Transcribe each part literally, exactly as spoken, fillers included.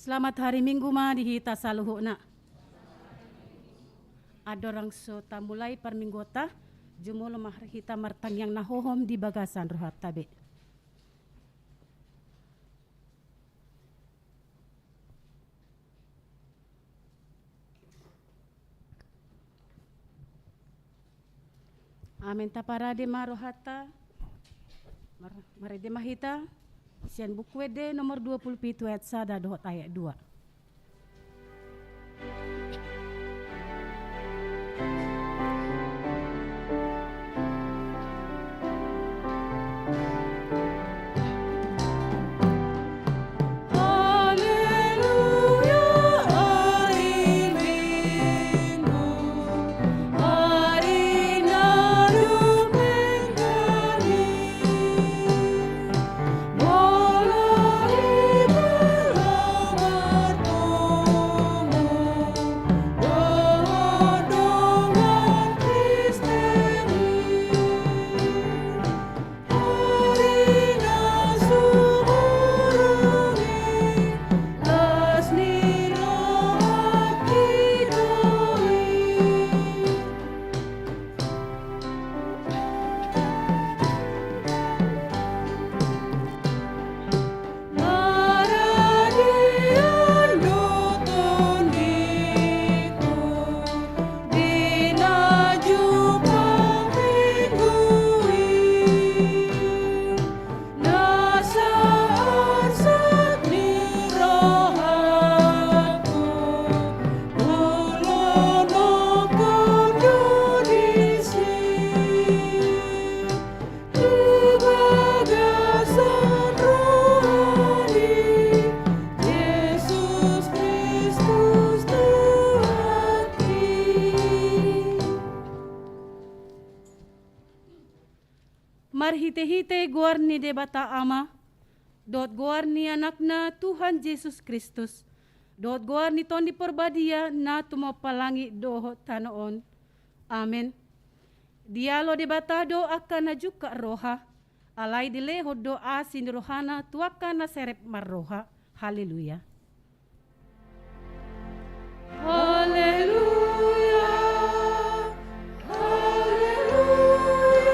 Selamat hari Minggu ma di hita saluhutna. Andorang so tamulai parmingguonta, jumolo ma hita martangiang na hohom di bagasan rohanta be. Amen. Taparade ma rohanta. Mar-, marende ma hita sian Buku Ende nomor dua pulu pitu ayat sada dohot ayat dua. Marhitehite goar ni Debata Ama, dohot goar ni Anakna Tuhan Jesus Kristus, dohot goar ni Tondi Parbadia na tumompa langit dohot tano on. Amen. Dialo Debata do angka na jungkat roha, alai dilehon do asi ni rohana tu angka na serep marroha. Haleluya. Haleluya. Haleluya.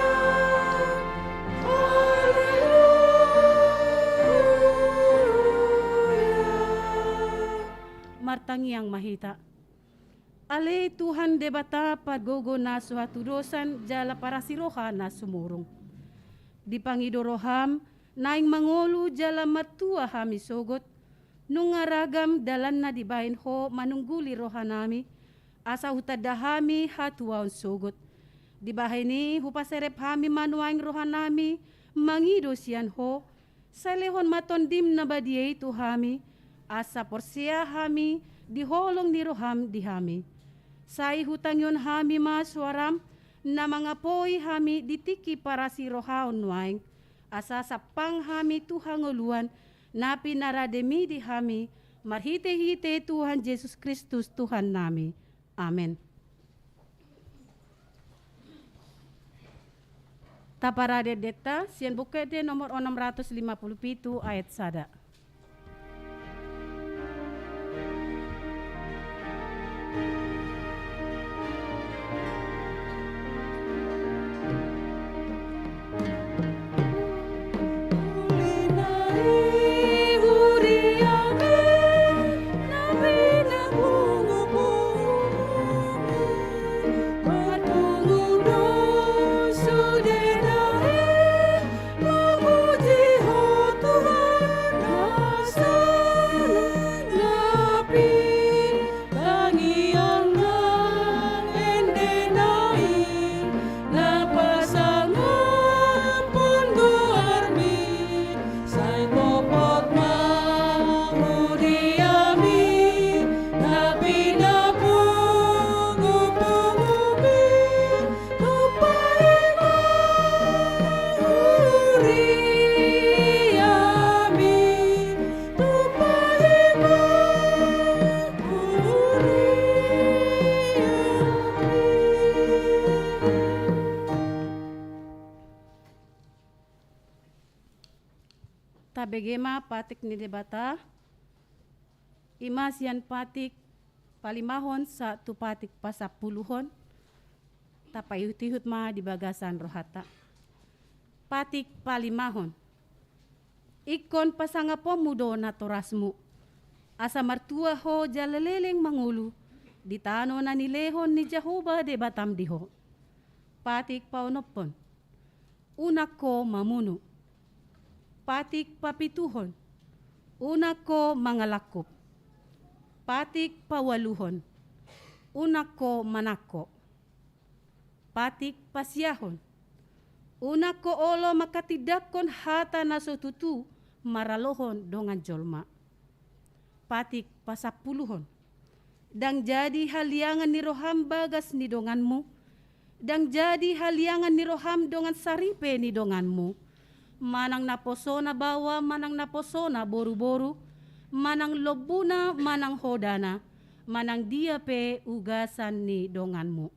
Haleluya. Martangiang ma hita. Ale Tuhan Debata pargogo na so hatudosan jala parasi roha na sumurung. Dipangido roham, naeng mangolu jala martua hami sogot, nunga ragam dalan na dibahen ho manungguli rohanami, asa hutanda hami hatuaon sogot. Dibahen i hupaserep hami ma nuaeng rohanami mangido sian ho, sai lehon ma Tondim na badia i tu hami, asa porsea hami di holong ni roham di hami. Sai hutangihon hami ma soaram na mangapoi hami di tingki parasi rohaon nuaeng, asa sampang hami tu hangoluan na pinarademi di hami, marhitehite Tuhan Jesus Kristus Tuhannami. Amen. Taparade deta sian Buku Ende nomor onom ratus lima pulu pitu ayat sada. Tangiang nang endena i, na pasangaphon goarmi, sai topot ma huriami, na pinapungupungupi, tupa i ma huriami, tupa i ma huriami. Tabege ma patik ni Debata. I ma sian patik palimahon sahat tu patik pasampuluhon, tapaihut-ihut ma di bagasan rohanta. Patik palimahon. Ingkon pasangaponmu do natorasmu, asa martua ho jala leleng mangolu di tano na nilehon ni Jahowa Debatam di ho. Patik paonomhon. Unang ho mamunu. Patik papituhon. Unang ho mangalangkup. Patik paualuhon. Unang ho manangko. Patik pasiahon. Unang ho olo manghatindanghon hata na so tutu maralohon dongan jolma. Patik pasampuluhon. Ndang jadi haliangan ni roham bagas ni donganmu, ndang jadi haliangan ni roham dongan saripe ni donganmu, manang naposona baoa, manang naposona boruboru, manang lombuna, manang hodana, manang dia pe ugasan ni donganmu.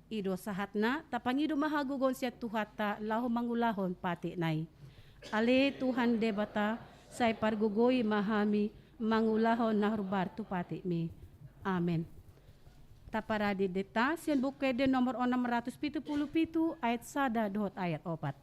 I do sahatna. Tapangido ma hagogoon sian Tuhanta laho mangulahon patikna i. Ale Tuhan Debata, sai pargogoi ma hami mangulahon na hombar tu patikmi. Amen. Taparade deta sian Buku Ende nomor onom ratus pitu pulu pitu, ayat sada dohot ayat opat.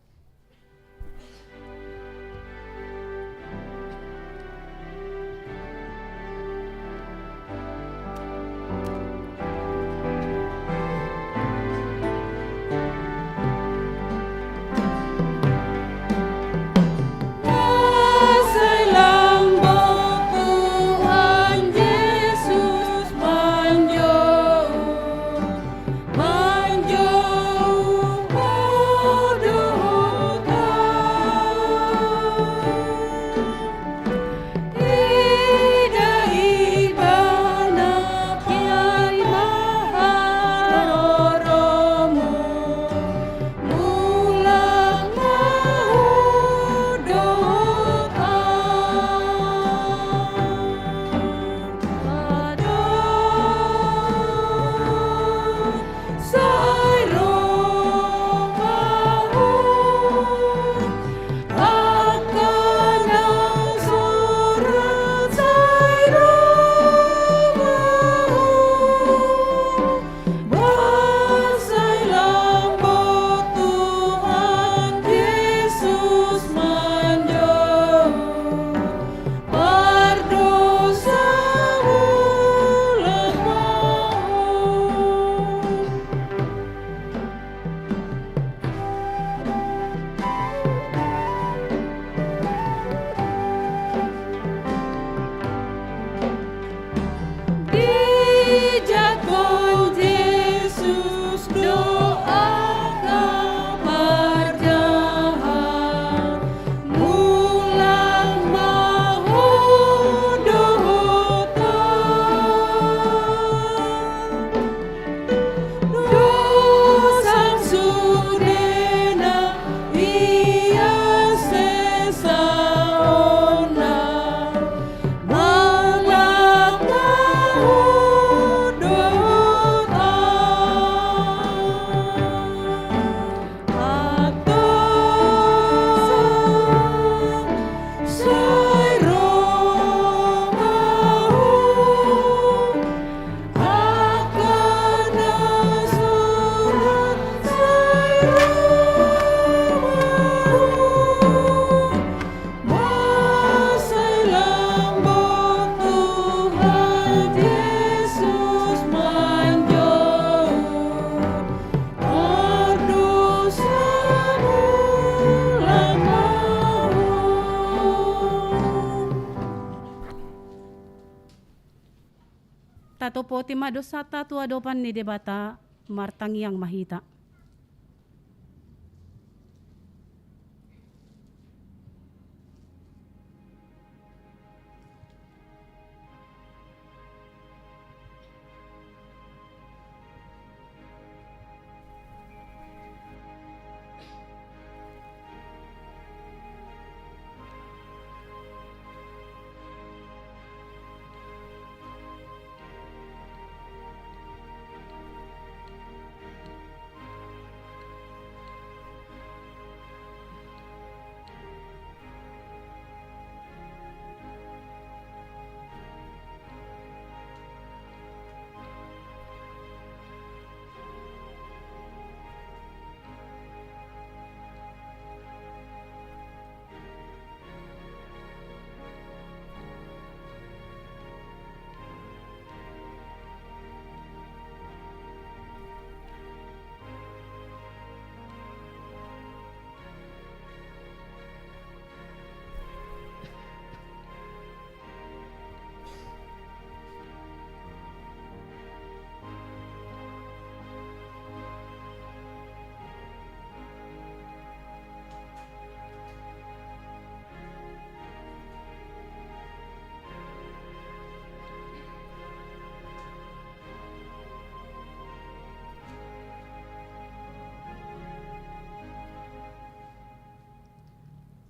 Tatopoti ma dosanta tu adopan ni Debata, martangiang ma hita.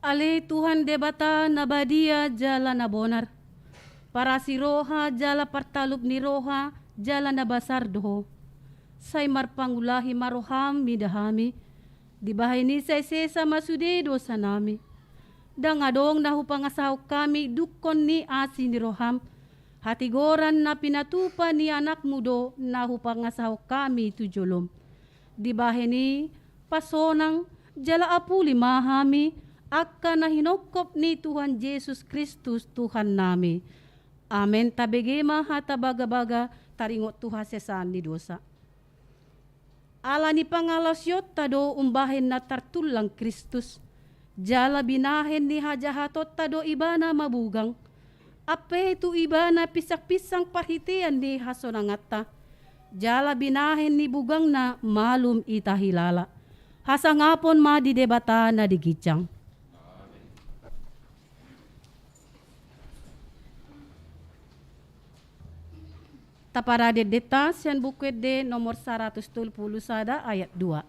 Ale Tuhan Debata na badia jala na bonar, parasi roha jala partalup ni roha jala na basar do Ho. Sai marpangulahi ma roham mida hami, dibahen i sai sesa ma sude dosanami. Ndang adong na hupangasahon hami dungkon ni asi ni roham, hatigoran na pinatupa ni anakmu do na hupangasahon hami tu jolom. Dibahen i, pasonang, jala apuli ma hami, angka na hinongkop ni Tuhan Jesus Kristus Tuhannami. Amen. Tabege ma hata bagabaga taringot tu hasesaan ni dosa. Ala ni pangalaosionta do umbahen na tartullang Kristus, jala binahen ni hajahatonta do Ibana mabugang. Ampe tu Ibana pinsangpinsang parhitean ni hasonanganta, jala binahen ni bugangna malum hita hilala. Hasangapon ma di Debata na di ginjang. Taparade endenta sian Buku Ende nomor saratus tolu pulu sada ayat dua.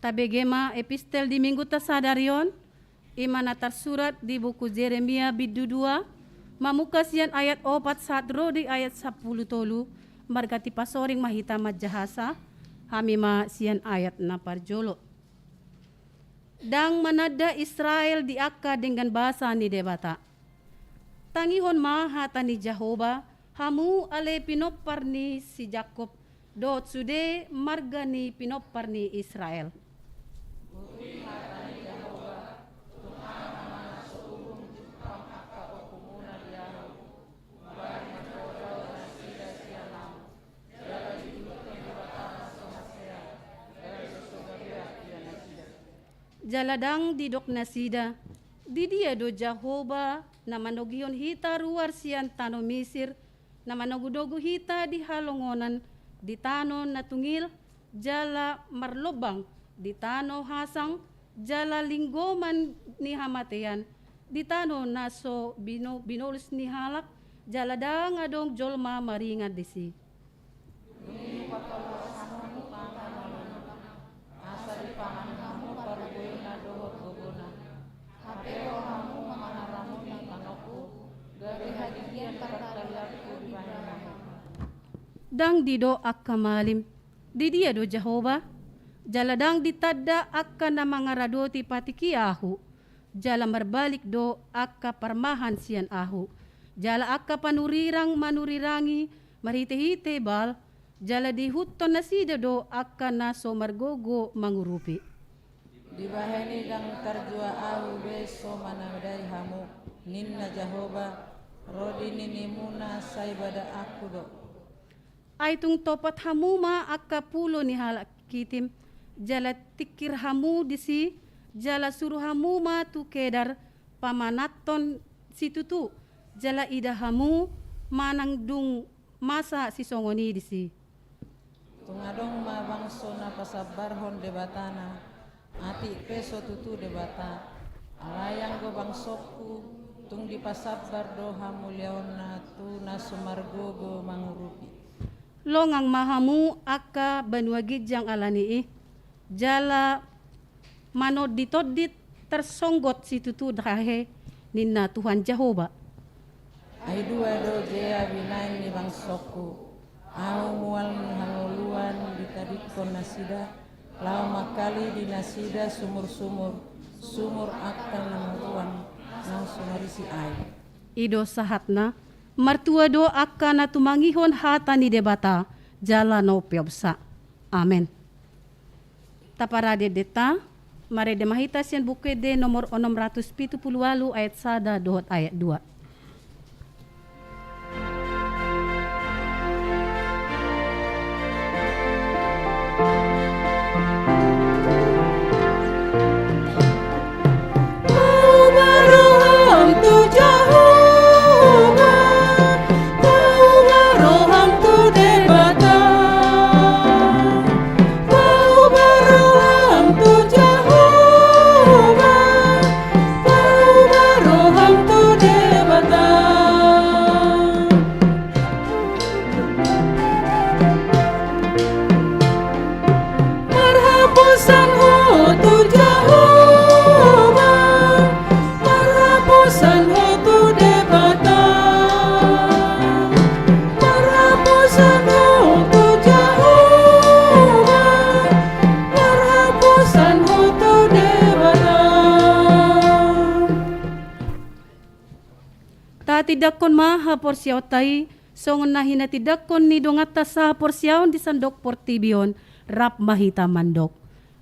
Tabege ma epistel di minggunta sadari on, i ma na tarsurat di buku Jeremia bindu dua, mamungka sian ayat opat sahat ro di ayat sampulu tolu, marga tipasoring ma hita manjahasa, hami ma sian ayat na parjolo. Ndang mananda Israel di angka denggan basa ni Debata. Tangihon ma hata ni Jahowa, hamu ale pinompar ni si Jakkob, dohot sude marga ni pinompar ni Israel. Jala ndang didok nasida, di dia do Jahowa na manogihon hita ruar sian tano Misir, na manogunogu hita di halongonan, di tano na tungil, jala marlombang, di tano hasang, jala linggoman ni hamatean, di tano na so bino-, binolus ni halak, jala ndang adong jolma maringan disi. Dung i hupatolhas hamu panganon, asa dipangan hamu parboina dohot gogona. Hape ro hamu mangaramoti tanongku, gabe hagigian partangiangku dibahen hamu. Ndang didok angka malim, di dia do Jahowa? Jala ndang ditanda angka na mangaradoti patik i ahu. Jala marbalik do angka parmahan sian ahu. Jala angka panurirang manurirangi marhitehite Baal, jala diihuthon nasida do angka na so margogo mangurupi. Dibahen i ndang tarjua ahu be so manadai hamu, ninna Jahowa, ro di ninimuna sai badaanku do. Ai tung tompat hamu ma angka pulo ni halak Kitim, jala tingkir hamu disi, jala suru hamu ma tu Kedar, pamananhon situtu, jala ida hamu manang dung masa sisongon i disi. Tung adong ma bangso na pasambarhon Debatana, atik pe so tutu Debata. Alai anggo bangsongku, tung dipasambar do hamuliaonna tu na so margogo mangurupi. Longang ma hamu angka banua ginjang ala ni i. jala manonditondit tarsonggot situtu tahe, ninna Tuhan Jahowa. Ai dua do gea binahen ni bangsongku, Ahu mual ni hangoluan ditadingkon nasida, laho mangkali di nasida sumur-sumur, sumur angka na maruang, naung so marisi aek. I do sahatna, martua do angka na tumangihon hata ni Debata, jala na umpeopsa. Amen. Taparade endenta, marende ma hita sian Buku Ende nomor onom ratus pitu pulu ualu ayat sada dohot ayat dua. Paubah roham tu Jahowa, paubah roham tu Debata. Paubah roham tu Jahowa, paubah roham tu Debata. Marhaposan ho tu Jahowa, marhaposan ho tu Debata. Marhaposan ho tu Jahowa, marhaposan ho tu Debata. Tatindangkon ma haporseaonta i, songon na hinatindangkon ni donganta sahaporseaon di sandok portibi on, rap ma hita mandok.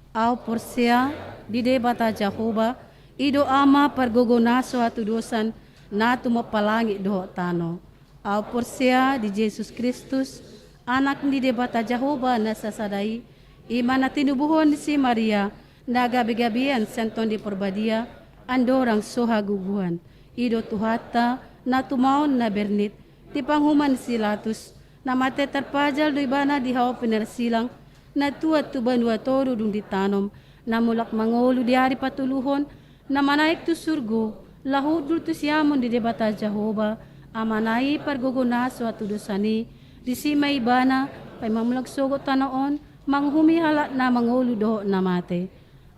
Ahu porsea di Debata Jahowa, i do Ama pargogo na so hatudosan, na tumompa langit dohot tano. Ahu porsea di Jesus Kristus, Anak ni Debata Jahowa na sasada i, i ma na tinubuhon ni si Maria, na gabegabean sian Tondi Porbadia, andorang so hagogoan. I do Tuhanta, na tumaon na bernit, di panguhuman si Pilatus, na mate tarpajal do ibana di hau pinarsilang, na tuat tu banua toru dung ditanom, na mulak mangolu di ari patoluhon, na manaek tu surgo, laho hundul tu siamun ni Debata Jahowa, Amana i pargogo na so hatudosan i, disi ma ibana, paima mulak sogot tano on, manguhumi halak na mangolu dohot na mate.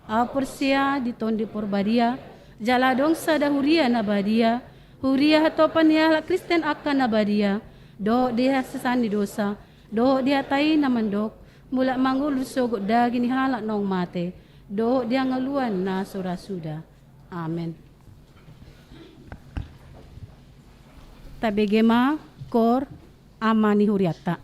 Ahu porsea di Tondi Porbadia, jala adong sada huria na badia, huria hatopan ni halak Kristen angka na badia, dohot di hasesaan ni dosa, dohot di hata i na mandok, mulak mangolu sogot daging ni halak naung mate, dohot di hangoluan na so ra suda. Amen. Tabege ma koor Ama ni hurianta.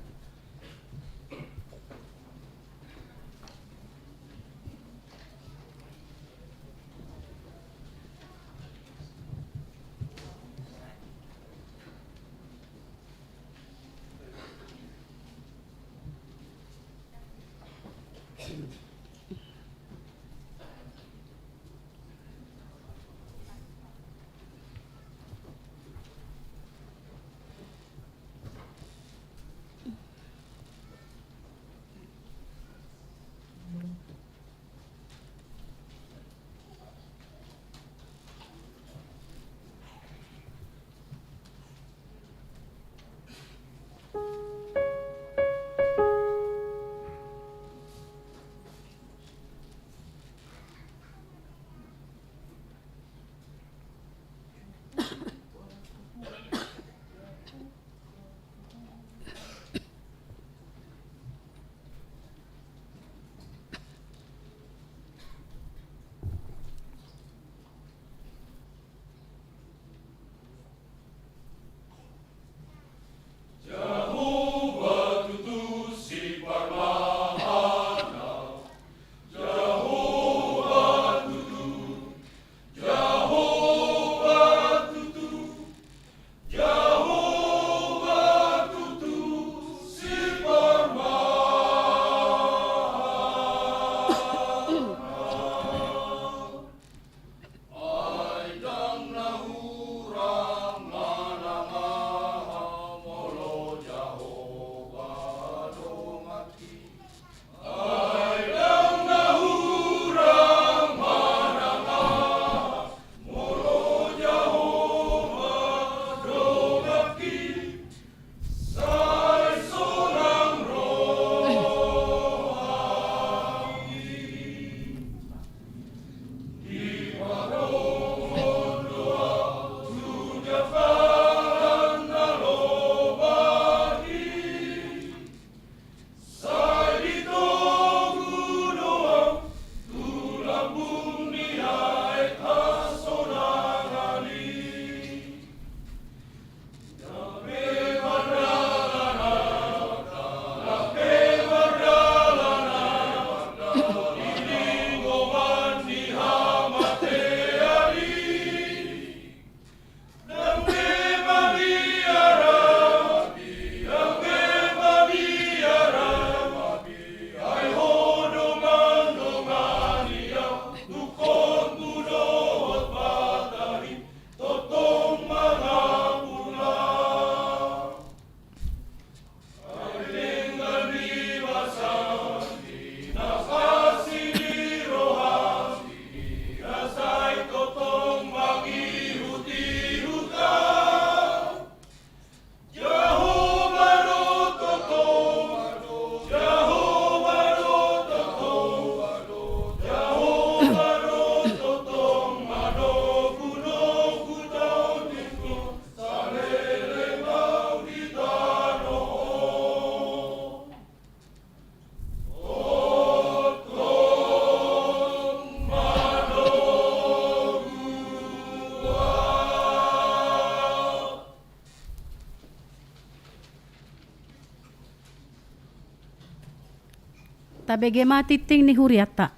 Tabege ma tingting ni hurianta.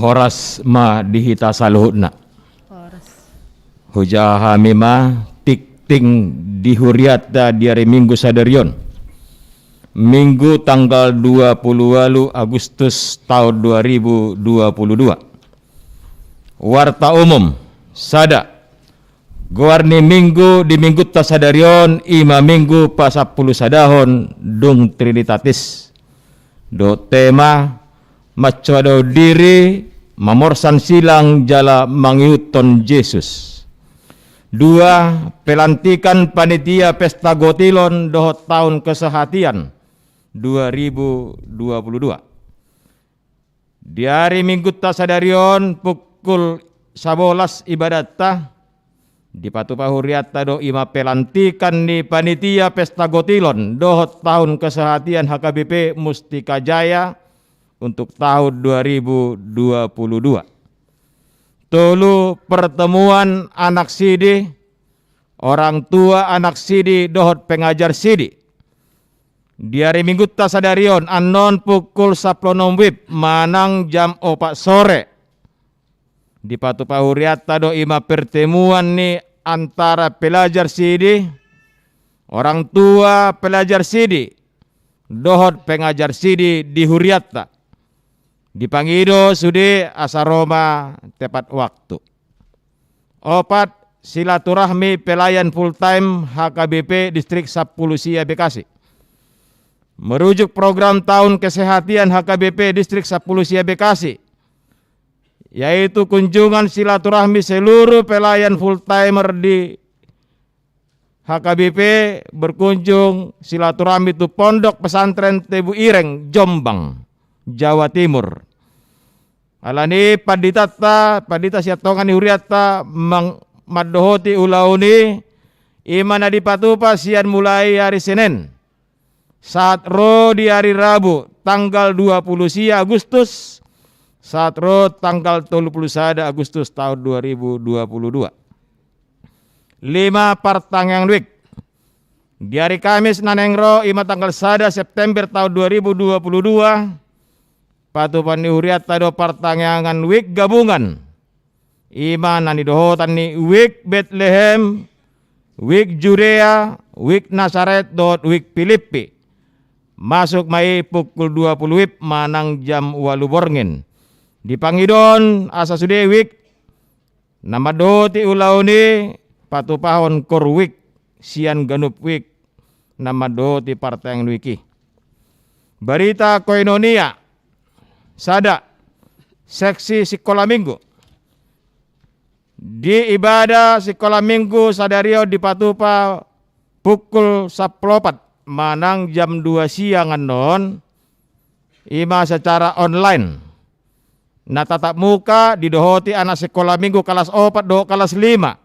Horas ma di hita saluhutna. Horas. Hujaha hami ma tingting di hurianta di ari Minggu sadari on. Minggu tanggal dua puluh walu Agustus tahun dua ribu dua puluh dua. Warta umum, sada. Goar ni minggu di minggunta sadari on, ima minggu pasampulu sadahon dung Trinitatis. Dohot tema, mansoadahon diri, mamorsan silang jala mangihuthon Jesus. Dua, pelantikan panitia pesta gotilon dohot tahun kesehatian dua ribu dua puluh dua. Di ari minggunta sadari on pukul sabolas ibadatta, dipatupa hurianta do ima pelantikan ni panitia pesta gotilon dohot tahun kesehatian H K B P Mustika Jaya untuk tahun dua ribu dua puluh dua. Tolu, pertemuan anak sidi, orang tua anak sidi dohot pengajar sidi. Di ari minggunta sadari on, annon pukul sampulu onom wib manang jam opat sore. Dipatupa hurianta do ima pertemuan ni antara pelajar sidi, orang tua pelajar sidi, dohot pengajar sidi di hurianta. Dipangido sude asa ro ma tepat waktu. Opat, silaturahmi pelayan full time H K B P Distrik Sampulu Sia Bekasi. Merujuk program tahun kesehatian H K B P Distrik Sampulu Sia Bekasi, yaitu kunjungan silaturahmi seluruh pelayan full timer di H K B P berkunjung silaturahmi tu Pondok Pesantren Tebu Ireng, Jombang, Jawa Timur. Alani panditanta, pandita sian tonga ni hurianta mang-, mandohoti ulaon i, ima na dipatupa sian mulai ari Senen sahat ro di ari Rabu tanggal dua puluh sia Agustus sahat ro tanggal tolu puluh sada Agustus tahun dua ribu dua puluh dua. Lima, partangiangan wijk. Di ari Kamis na naeng ro, ima tanggal sada September tahun dua ribu dua puluh dua, patupaon ni hurianta do partangiangan wijk gabungan. Ima na nidohotan ni wijk Betlehem, wijk Judea, wijk Nasaret dohot wijk Pilippi. Masuk ma i pukul dua puluh wib manang jam ualu borngin. Dipangido on asa sude wijk na mandohoti ulaon i patupahon koor wijk sian ganup wijk na mandohoti partangiangan wijk i. Barita koinonia, sada, seksi sikola minggu. Di ibadah sikola minggu sadari on dipatupa pukul sampulu opat manang jam dua siang annon, ima secara online. Na tatap muka didohoti anak sikola minggu kalas opat dohot kalas lima.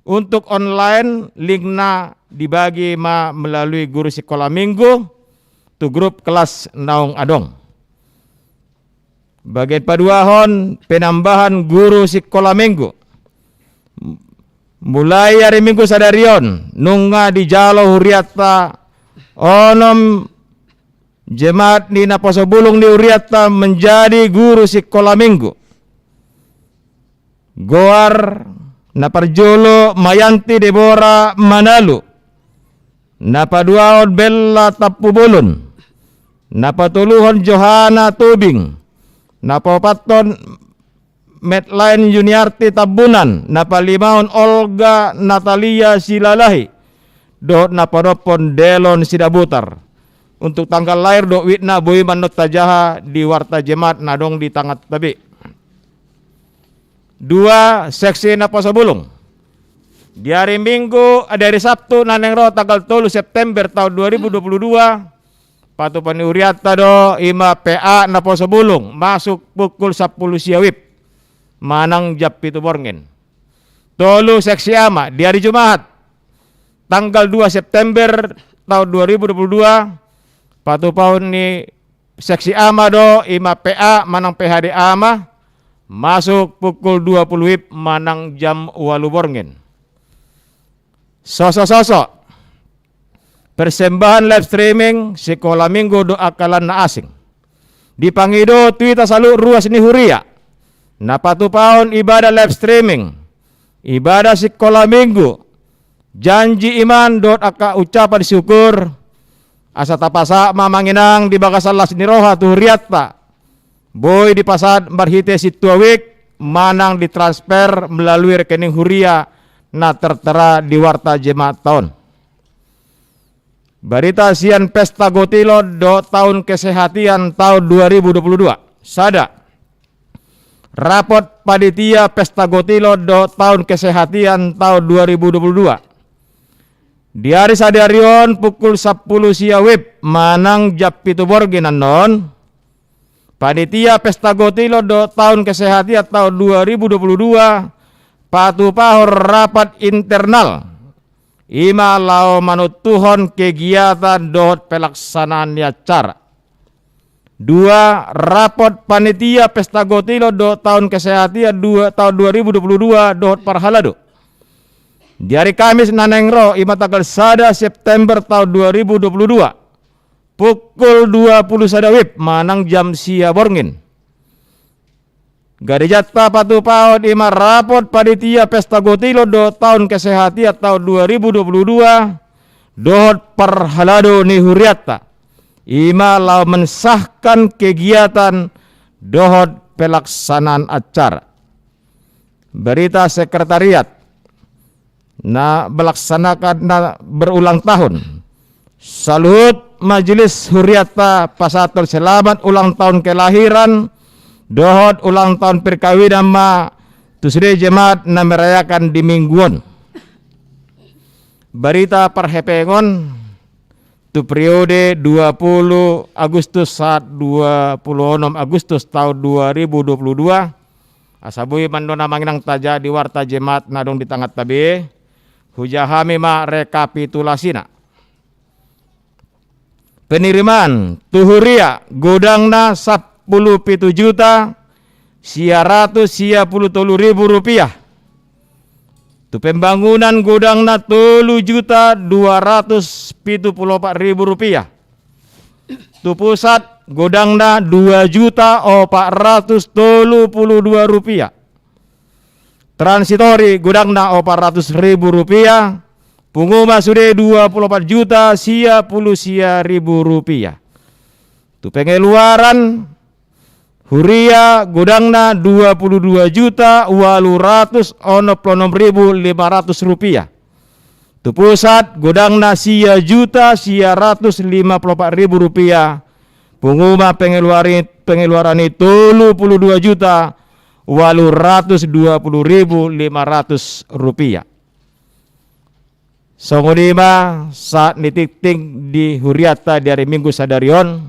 Untuk online, linkna dibagi ma melalui guru sikola minggu tu grup kelas naung adong. Bagian paduahon, penambahan guru sikola minggu. Mulai ari Minggu sadari on, nunga dijalo hurianta onom jemaat ni naposo bulung ni hurianta menjadi guru sikola minggu. Goar na parjolo Mayanti Debora Manalu, na paduahon Bella Tampubolon, na patoluhon Johana Tobing, na paopathon Medline Yuniarti Tambunan, na palimahon Olga Natalia Silalahi, dohot na paonomhon Delon Sidabutar. Untuk tanggal lahir dohot wijk na boi ma annon tajaha di warta jemaat na adong di tanganta be. Dua, seksi naposo bulung. Di ari Minggu, di ari Sabtu na naeng ro tanggal tolu September tahun dua ribu dua puluh dua, patupaon ni hurianta do ima P A naposo bulung, masuk pukul sampulu sia wib manang jam pitu borngin. Tolu, seksi ama. Di ari Jumaat tanggal dua September tahun dua ribu dua puluh dua, patupaon ni Seksi A ma do, ima P A manang P H D A ma, masuk pukul dua puluh W I B manang jam ualu borngin. Sosok-sosok. Persembahan live streaming Sikola Minggu dohot angka na asing. Dipangido tu hita saluhut ruas ni huria na patupahon ibadah live streaming, ibadah Sikola Minggu, janji iman dohot angka ucapan syukur, asa tapasahat ma amang inang di bagasan las ni roha tu hurianta, boi dipasahat marhite sintua wik manang ditransfer melalui rekening huria na tertera di warta jemaat on. Barita sian Pesta Gotilot dohot Tahun Kesehatan tahun dua ribu dua puluh dua. Sada. Rapot panitia Pesta Gotilot dohot Tahun Kesehatan tahun dua ribu dua puluh dua. Di ari sadari on pukul sampulu sia W I B manang jam pitu borngin annon, panitia Pesta Gotilot dohot Tahun Kesehatan tahun dua ribu dua puluh dua patupahon rapat internal, ima laho manontuhon kegiatan dohot pelaksanaan ni acara. Dua, rapot panitia Pesta Gotilot dohot Tahun Kesehatan dua, tahun dua ribu dua puluh dua dohot parhalado. Di ari Kamis na naeng ro, ima tanggal sada September tahun dua ribu dua puluh dua, pukul dua puluh sada W I B manang jam sia borngin, garejanta patupahon ima rapot panitia Pesta Gotilot dohot Tahun Kesehatan tahun dua ribu dua puluh dua dohot parhalado ni hurianta, ima laho mensahkan kegiatan dohot pelaksanaan acara. Barita sekretariat na melaksanakan na berulang tahun. Saluhut majelis hurianta pasahathon selamat ulang tahun kelahiran dohot ulang tahun perkawinan ma tu sude jemaat na merayakan di minggu on. Barita parhepengon tu periode dua puluh Agustus sahat dua puluh onom Agustus tahun dua ribu dua puluh dua. Asa boi mandona manginang taja di warta jemaat na adong di tanganta be, hujaha hami ma rekapitulasina. Penerimaan tu huria godangna sampulu pitu juta sia ratus sia pulu tolu ribu rupiah. Tu pembangunan godangna tolu juta dua ratus pitu pulu opat ribu rupiah. Tu pusat godangna dua juta opat ratus tolu pulu dua rupiah. Transitori godangna opat ratus ribu rupiah. Pungu ma sude dua pulu opat juta sia pulu sia ribu rupiah. Tu pengeluaran huria godangna dua pulu dua juta ualu ratus onom pulu onom ribu lima ratus rupiah. Tu pusat godangna sia juta sia ratus lima pulu opat ribu rupiah. Pungu ma pengeluari-, pengeluaran i tolu pulu dua juta ualu ratus dua pulu ribu lima ratus rupiah. Songon i ma sahat ni tingting di hurianta di ari Minggu sadari on.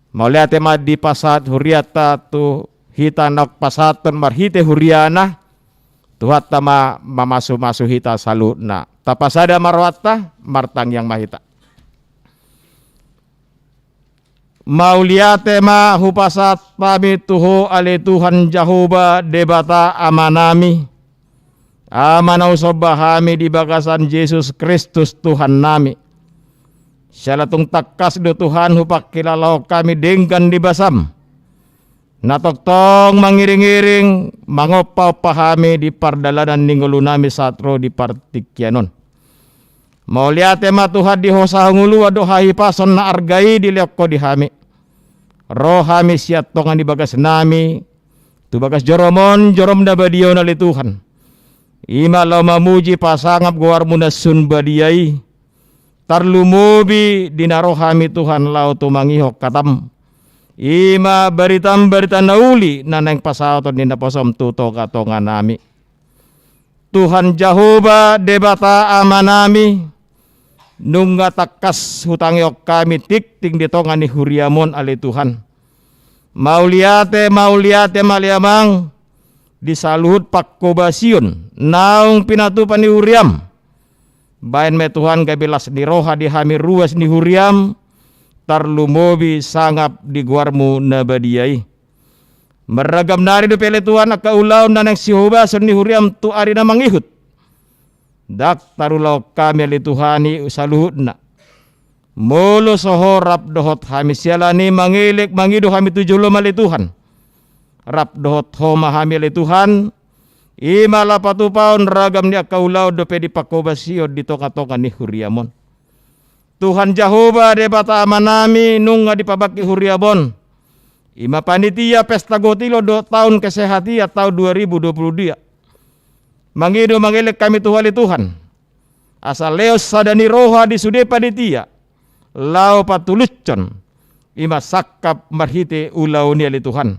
Mauliate ma dipasahat hurianta tu hita naung pasahathon marhite huriana. Tuhanta ma mamasumasu hita saluhutna. Tapasada ma rohanta, martangiang ma hita. Mauliate ma hupasahat hami tu Ho ale Tuhan Jahowa Debata Amanami, Ama na husomba hami di bagasan Jesus Kristus Tuhannami. Siala tung tangkas do Tuhan hupangkilalahon hami denggan ni basaM, na tongtong mangiringiring mangompaompa hami di pardalanan ni ngolunami sahat ro di partingkian on. Mauliate ma Tuhan di hosa hangoluan dohot hahipason na arga i dilehon Ho di hami. Ro hami sian tonga ni bagasnami tu bagas jorom on, jorom na badia on ale Tuhan. I ma laho mamuji pasangap goarMu na sun badia i. Tarlumobi di na ro hami Tuhan laho tumangihon hataM. I ma baritaM barita na uli na naeng pasahaton ni naposoM tu tongatonganami. Tuhan Jahowa Debata Amanami, nunga tangkas hutangihon hami tingting di tonga ni huriaM on ale Tuhan. Mauliate, mauliate ma ale Amang, di saluhut panghobasion naung pinatupa ni huriaM. Bahen ma Tuhan gabe las ni roha di hami ruas ni huriaM, tarlumobi sangap di goarmu na badia i. Marragam nari dope ale Tuhan angka ulaon na naeng sihobason ni huriam tu ari na mangihut. Ndang tarulahon hami ale Tuhan i saluhutna. Molo so Ho rap dohot hami siala ni mangelek mangido hami tu jolom ale Tuhan, rap dohot Ho ma hami ale Tuhan. I ma laho patupaon ragam ni angka ulaon dope dipanghobasion di tongatonga ni huriam on. Tuhan Jahowa Debata Amanami, nunga dipabangkit huriam on, i ma panitia pesta gotilo dohot taon kesehatian taon dua ribu dua puluh dua. Mangido mangelek hami tu Ho ale Tuhan, asa lehon sada ni roha di sude panitia laho patulushon, i ma sangkap marhite ulaon i ale Tuhan.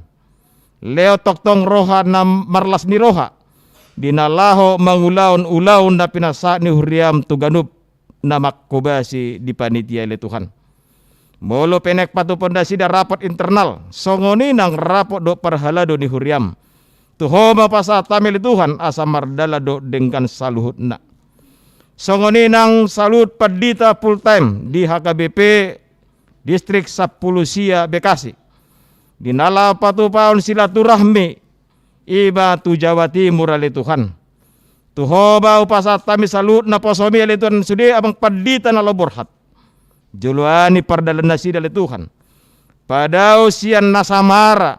Lehon tongtong roha na marlas ni roha di na laho mangulahon ulaon na pinasahat ni huriam tu ganup na manghobasi di panitia i ale Tuhan. Molo pe naeng patupaon nasida rapot internal, songon i nang rapot dohot parhalado ni huriam, tu Ho ma pasahat hami ale Tuhan, asa mardalan dohot denggan saluhutna. Songon i nang saluhut pandita full time di H K B P Distrik Sampulu Sia Bekasi, di na laho patupaon silaturahmi i ma tu Jawa Timur ale Tuhan. Tu Ho ma hupasahat hami saluhut naposomi ale Tuhan, sude amang pandita na laho borhat, joloani pardalanan nasida ale Tuhan. Padao sian na samara,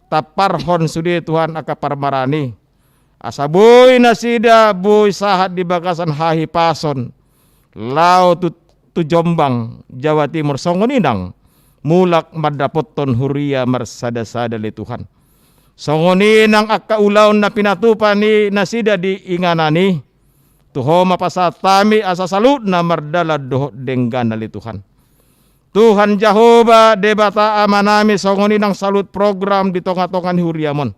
tamparhon sude Tuhan angka parmaraan i, asa boi nasida boi sahat di bagasan hahipason laho tu, tu Jombang, Jawa Timur, songon i nang mulak mandapothon huria marsadasada ale Tuhan. Songon i nang angka ulaon na pinatupa ni nasida di inganan i, tu Ho ma pasahat hami asa saluhutna mardalan dohot denggan ale Tuhan. Tuhan Jahowa Debata Amanami, songon i nang saluhut program di tongatonga ni huriam on.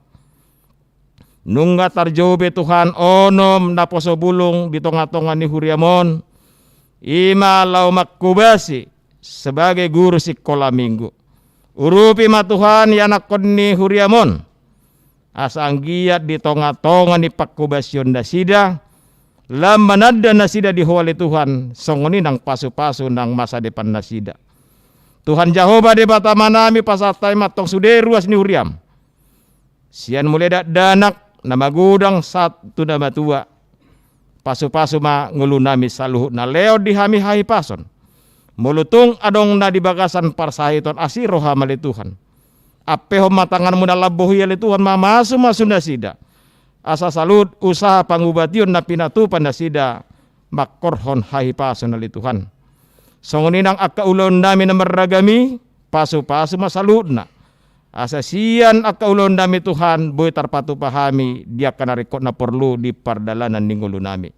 Nunga tarjou be Tuhan onom naposo bulung di tongatonga ni huriam on, i ma laho manghobasi sebagai guru sikola minggu. Urupi ma Tuhan ianakhon ni huriam on, asa anggiat di tongatonga ni panghobasion nasida, lam mananda nasida di Ho ale Tuhan, songon i nang pasupasu nang masa depan nasida. Tuhan Jahowa Debata Amanami, pasahat hami ma antong sude ruas ni huriam, sian mulai dakdanak na magodang sahat tu na matua. Pasupasu ma ngolunami saluhutna, lehon di hami hahipason. Molo tung adong na di bagasan parsahiton, asi roham ale Tuhan. Ampehon ma tanganmu na lambok i ale Tuhan, mamasumasu nasida, asa saluhut usaha pangubation na pinatupa nasida mangkorhon hahipason ale Tuhan. Songon i nang angka ulaonnami na marragam i, pasupasu ma saluhutna, asa sian angka ulaonnami Tuhan boi tarpatupa hami di angka na ringkot na porlu di pardalanan ni ngolunami.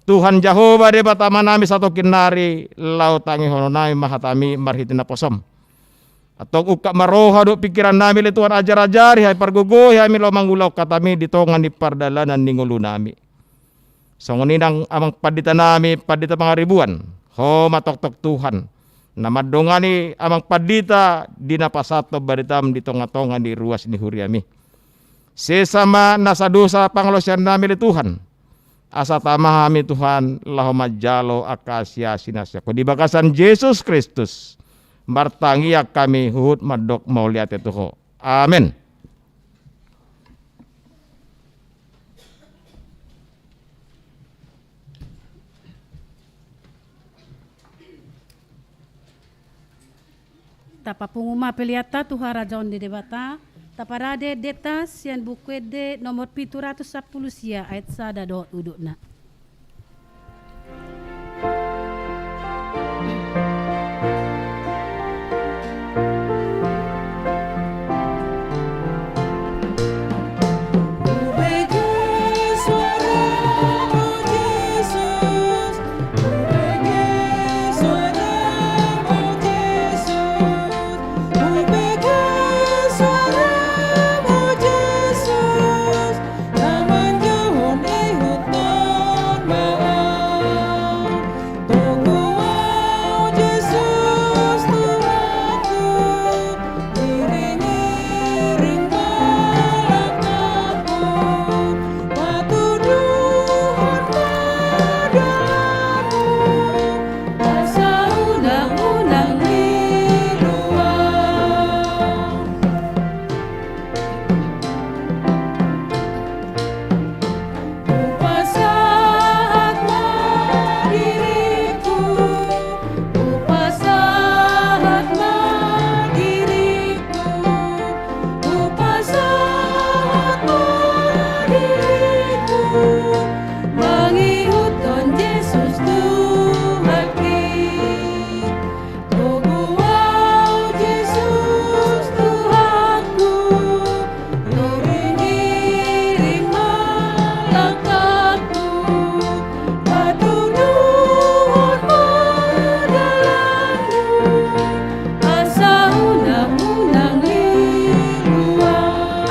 Tuhan Jahowa Debata Amanami, satongkin nari laho tangihononnami ma hatami marhite naposom. Antong ungkap ma roha dohot pingkirannami ale Tuhan, ajarajari hami, pargogoi hami laho mangulahon hatami di tonga ni pardalanan ni ngolunami. Songon i nang amang panditanami, Pandita Pangaribuan, Ho ma tongtong Tuhan na mandongani amang pandita di na pasahathon baritam di tongatonga ni ruas ni huriami. Sesa ma nasa dosa pangalaosiannami ale Tuhan, asa tama hami Tuhan laho manjalo angka asiasi na sian Ho. Di bagasan Jesus Kristus martangiang hami huhut mandok mauliate tu Ho. Amen. Tapapungu ma peleanta tu harajaon ni Debata. Taparade endenta sian Buku Ende nomor pitu ratus sampulu sia, ayat sada dohot udutna.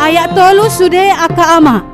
Ayat tolu sude angka ama.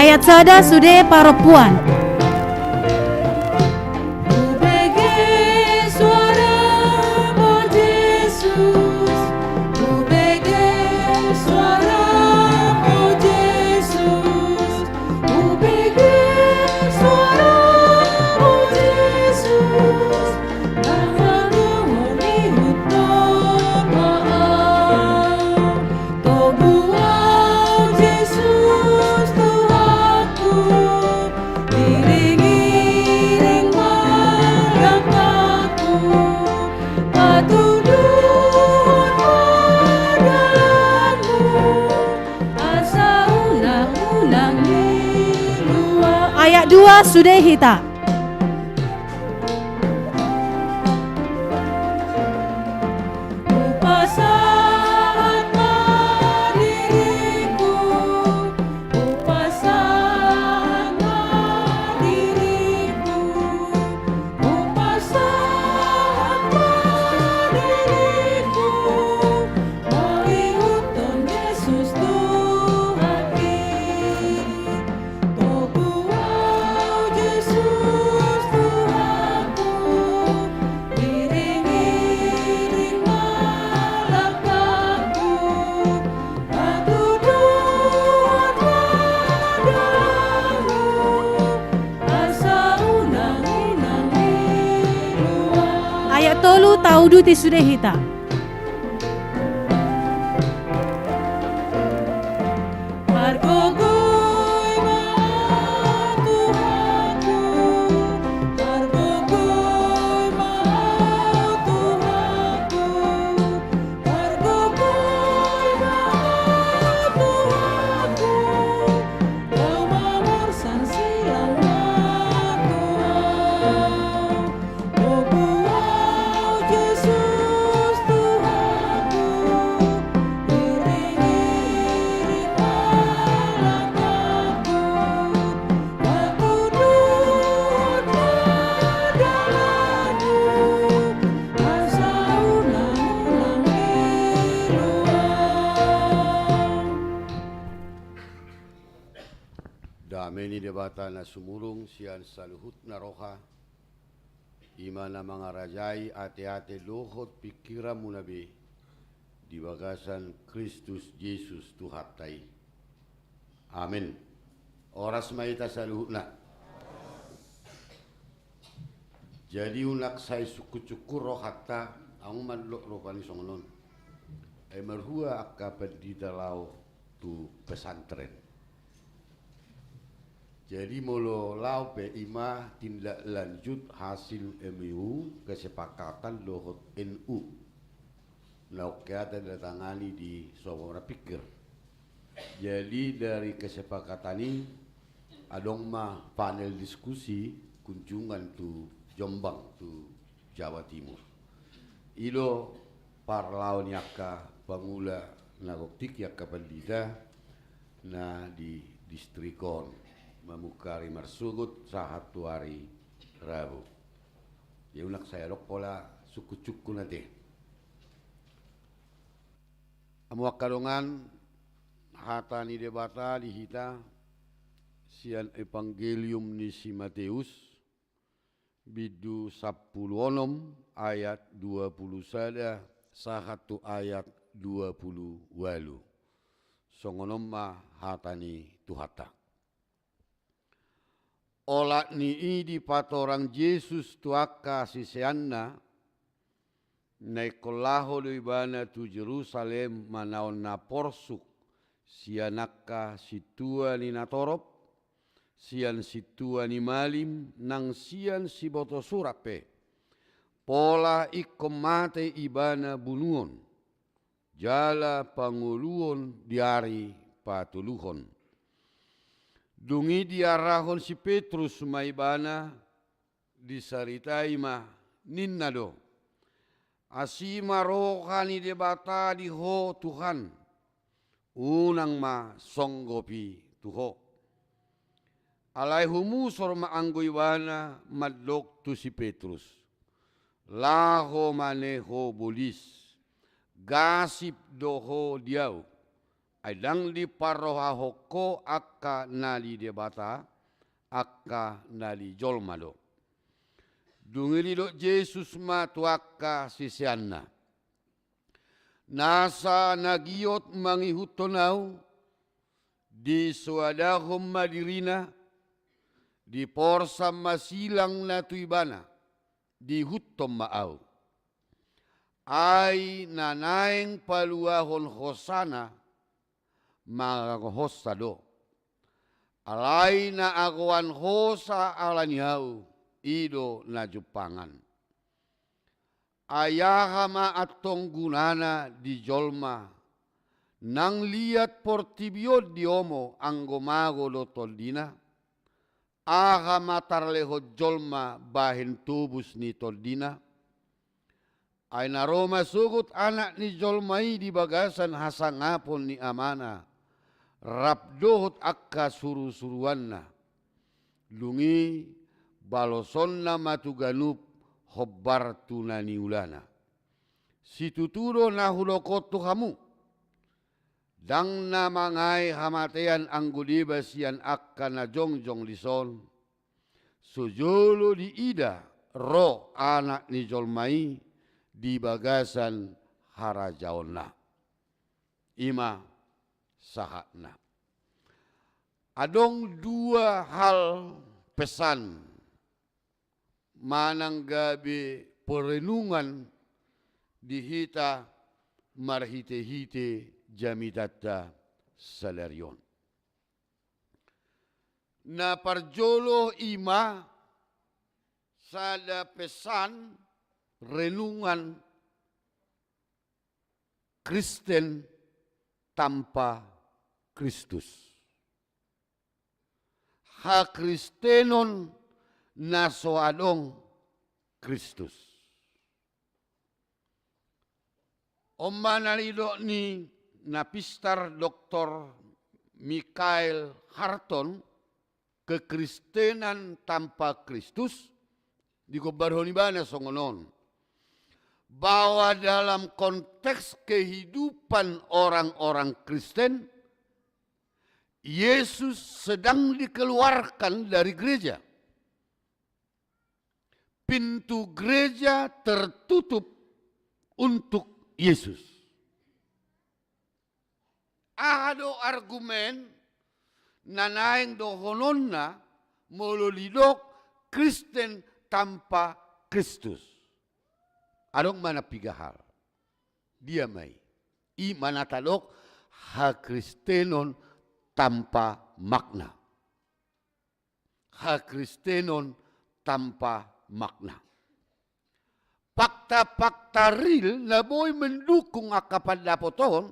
Ayat sada sude parompuan. Hubege suaramu, Jesus. Hubege suaramu, Jesus. Hubege suaramu, Jesus. Nang mandongani hutop ma au. Togu au, Jesus Tuhanku, iring-iring ma langkangku, patuduhon ma dalanmu, asa unang-unang ni luat. Ayat dua sude hita. Hupasahat ma diringku, hupasahat ma diringku, hupasahat ma diringku, mangihuthon Jesus Tuhanki. Togu au, Jesus Tuhanku, iring-iring ma langkangku, patuduhon ma dalanmu, asa unang-unang ni luat. Ayat tolu, tauduti sude hita. Pargogoi ma au Tuhanku, pargogoi ma au Tuhanku, pargogoi ma au Tuhanku, Ho mamorsan silang ma tu au. Togu au Jesus Tuhanku, iring-iring ma langkangku, patuduhon ma dalanmu, asa unang-unang ni luat. Dame ni Debata na sumurung sian saluhutna roha, i ma na mangarajai ateate dohot pingkiranmuna be di bagasan Kristus Jesus Tuhanta i. Amen. Horas ma hita saluhutna. Jadi unang sai sungkun-sungkun rohanta, ahu mandok rupani songon on. Ai marhua angka pandita laho tu pesantren. Jadi molo laho pe i ma tindak lanjut hasil M O U, kesepakatan dohot N U na oke ate datangani di Sopo Marpikir. Jadi dari kesepakatan i adong ma panel diskusi kunjungan tu Jombang, tu Jawa Timur. I do parlaho ni angka pangula na gok tingki, angka pandita na di distrik on, mamungkari marsogot sahat tu ari Rabu. Ia unang sai adong pola sungkun-sungkun ate. Hamu angka dongan, hata ni Debata di hita sian Evangelium ni si Mateus, bindu sampulu onom ayat dua pulu sada sahat tu ayat dua pulu ualu. Songon on ma hata ni Tuhanta. Olat ni i dipatorang Jesus tu angka siseanna, na ingkon laho do ibana tu Jerusalem manaon na porsuk sian angka sintua ni natorop, sian sintua ni malim nang sian sibotosurat pe, pola ingkon mate ibana bunuon, jala pangoluon di ari patoluhon. Dung i diarahon si Petrus ma ibana, disaritai ma, ninna do: Asi ma roha ni Debata di ho Tuhan, unang ma songgop i tu ho. Alai humusor ma anggo ibana mandok tu si Petrus: Laho ma ne ho bolis, gasip do ho di ahu, ai ndang diparrohahon ho angka na di Debata, angka na di jolma do. Dung i didok Jesus ma tu angka siseanna: Nasa na giot mangihuthon ahu, disoadahon ma dirina, diporsan ma silangna tu ibana, diihuthon ma ahu. Ai na naeng paluahon hosana, mangango hosa do. Alai na agoan hosa ala ni ahu, i do na jumpangan. Ai aha ma antong gunana di jolma, nang liat portibi on diomo anggo mago do tondina? Aha ma tarlehon jolma bahen tobus ni tondina? Ai na ro ma sogot Anak ni jolma i di bagasan hasangapon ni Amana, rap dohot angka surusuruanna. Dung i balosonna ma tu ganup hombar tu na niulana. Situtu do na hudok on tu hamu: Ndang na mangae hamatean anggo deba sian angka na jongjong dison, so jolo diida ro Anak ni jolma i di bagasan harajaonna. I ma sahatna. Adong dua hal pesan manang gabe perenungan di hita marhitehite jamitanta sadari on. Na parjolo i ma sada pesan renungan Kristen tanpa Kristus. Hakristenon na so adong Kristus. On ma na nidok ni na pistar Doktor Michael Harton, kekristenan tanpa Kristus, digombarhon ibana songon on, bahwa dalam konteks kehidupan orang-orang Kristen, Yesus sedang dikeluarkan dari gereja. Pintu gereja tertutup untuk Yesus. Aha do argumen na naeng dohononna molo didok Kristen tanpa Kristus? Adong ma na piga hal. Dia ma i? I ma na tadok hakristenon tanpa makna. Hakristenon tanpa makna. Fakta-fakta real na boi mendukung angka pandapot on,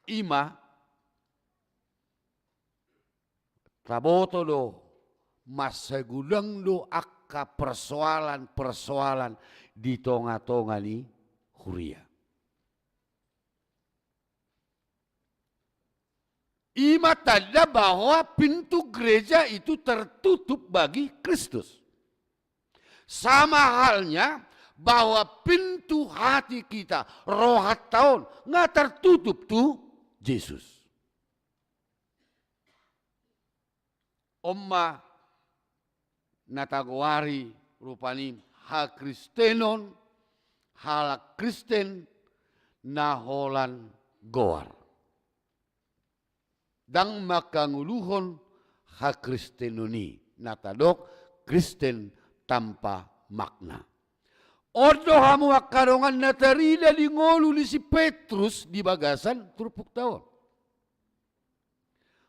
i ma taboto do, mansai godang do angka persoalan-persoalan di tonga-tonga ni huria. I ma tanda bahwa pintu gereja itu tertutup bagi Kristus. Sama halnya bahwa pintu hati kita, rohanta on, nga tartutup tu Jesus. On ma na tagoari rupani hakristenon, halak Kristen na holan goar. Ndang mangkangoluhon hakristenon i, na tadok Kristen tanpa makna. On do hamu angka dongan na tarida di ngolu ni si Petrus di bagasan turpukta on.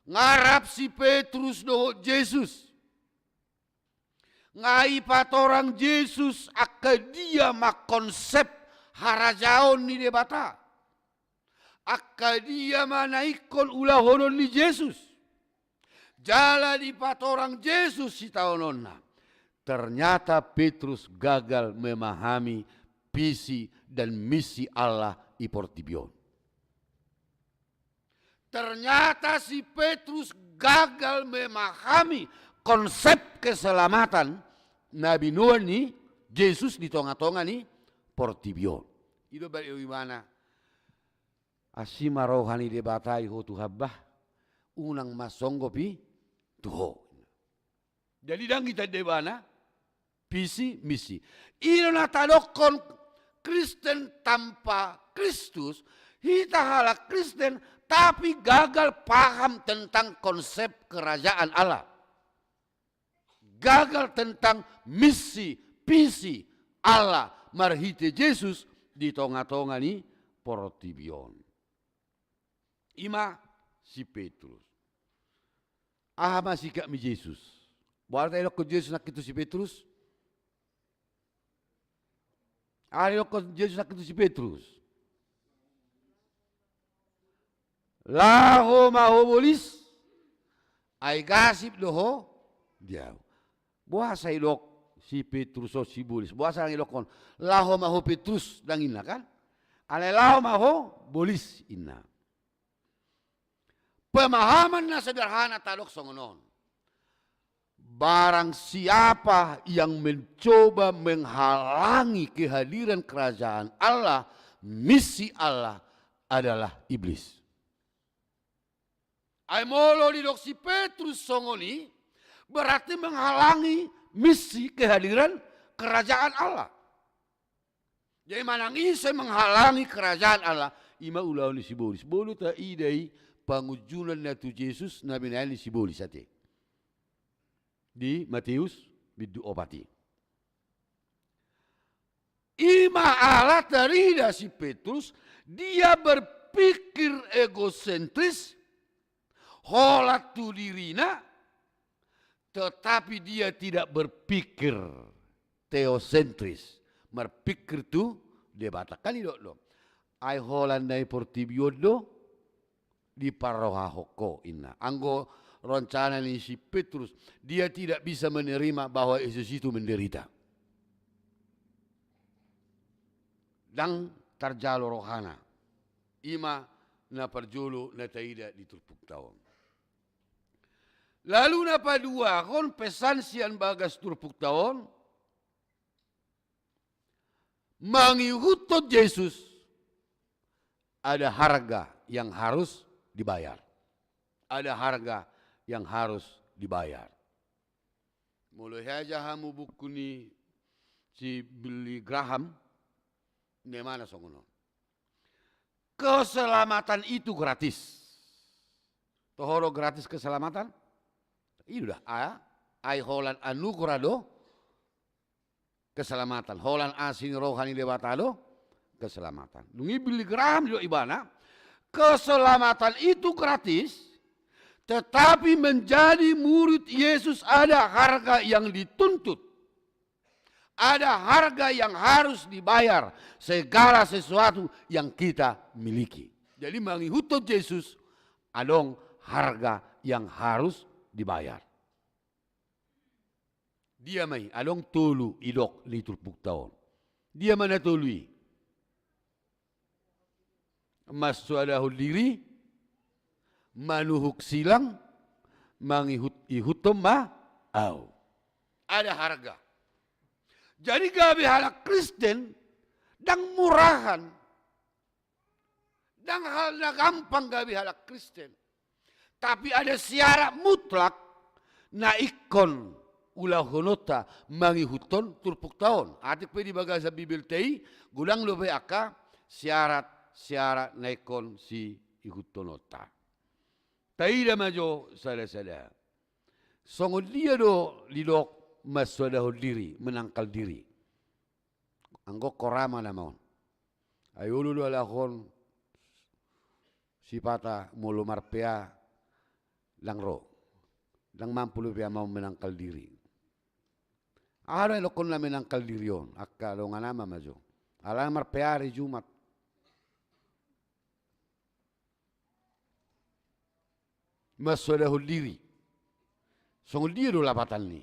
Nga rap si Petrus dohot Jesus. Nga dipatorang Jesus angka dia ma konsep harajaon ni Debata. Angka dia ma na ingkon ulahonon ni Jesus. Jala dipatorang Jesus sitaononna. Ternyata Petrus gagal memahami visi dan misi Allah di portibi on. Ternyata si Petrus gagal memahami konsep keselamatan na binoan ni Jesus di tonga-tonga ni portibi on. I do baen ibana, asi ma roha ni Debata i ho Tuhan bah, unang ma songgop i tu ho. Jadi ndang ditanda ibana visi misi. I do na tadokhon Kristen tanpa Kristus, hita halak Kristen, tapi gagal paham tentang konsep kerajaan Allah. Gagal tentang misi, visi Allah marhite Jesus di tonga-tonga ni portibi on. I ma si Petrus. Aha ma sikap ni Jesus? Boha do didokhon Jesus nangkin tu si Petrus? Aha didokhon Jesus nangkin tu si Petrus? Laho ma ho bolis, ai gasip do ho di ahu. Boasa didok si Petrus on sibolis? Boasa ndang didokhon laho ma ho Petrus, ndang ninna kan? Alai laho ma ho bolis ninna. Pemahaman na sederhana tadok songon on. Barang siapa yang mencoba menghalangi kehadiran kerajaan Allah, misi Allah, adalah iblis. Ai molo didok si Petrus songon i, berarti menghalangi misi kehadiran kerajaan Allah. Jadi manang ise menghalangi kerajaan Allah, i ma ulaon ni sibolis. Boi do taida i pangunjunan na tu Jesus na binahen ni sibolis ate. Di Mateus bindu opat i. I ma ala tarida si Petrus, dia berpikir egosentris, holan tu dirina, tetapi dia tidak berpikir teosentris, marpikir tu Debata. Kan didok do, ai holan na di portibi on do diparrohahon ho ninna. Anggo rencana ni si Petrus, dia tidak bisa menerima bahwa Jesus itu menderita. Ndang tarjalo rohana. I ma na parjolo na taida di turpukta on. Lalu na paduahon pesan sian bagas turpukta on, mangihuthon Jesus ada harga yang harus dibayar. Ada harga yang harus dibayar. Molo hujaha hamu buku ni si Billy Graham, ninna ibana songon on. Keselamatan itu gratis. Toho do gratis keselamatan? I do da, a, ai holan anugerah do keselamatan. Holan asi ni roha ni Debata do keselamatan. Dung i Billy Graham didok ibana, keselamatan itu gratis, tetapi menjadi murid Yesus ada harga yang dituntut. Ada harga yang harus dibayar, segala sesuatu yang kita miliki. Jadi mangihuthon Jesus adong harga yang harus dibayar. Dia ma i, adong tolu didok di turpukta on. Dia ma na tolu i? Mansoadahon diri, manuhuk silang, mangihut-ihuthon ma ahu. Ada harga. Jadi gabe halak Kristen, ndang murahan. Ndang hal na gampang gabe halak Kristen. Tapi ada syarat mutlak na ingkon ulahononta mangihuthon turpukta on. Atik pe di bagasan Bibelta i, godang dope angka syarat-syarat na ingkon siihuthononta. Taida ma jo sada-sada. Songon dia do didok mansoadahon diri, menangkal diri. Anggo kora ma nama on. Ai olo do halak on sipata molo marpea ndang ro. Ndang mampu dope ama on menangkal diri. Aha do didokkon na menangkal diri on, angka dongan ama ma jo. Alana marpea ari Jumat. Mansoadahon diri. Songon dia do lapatan ni?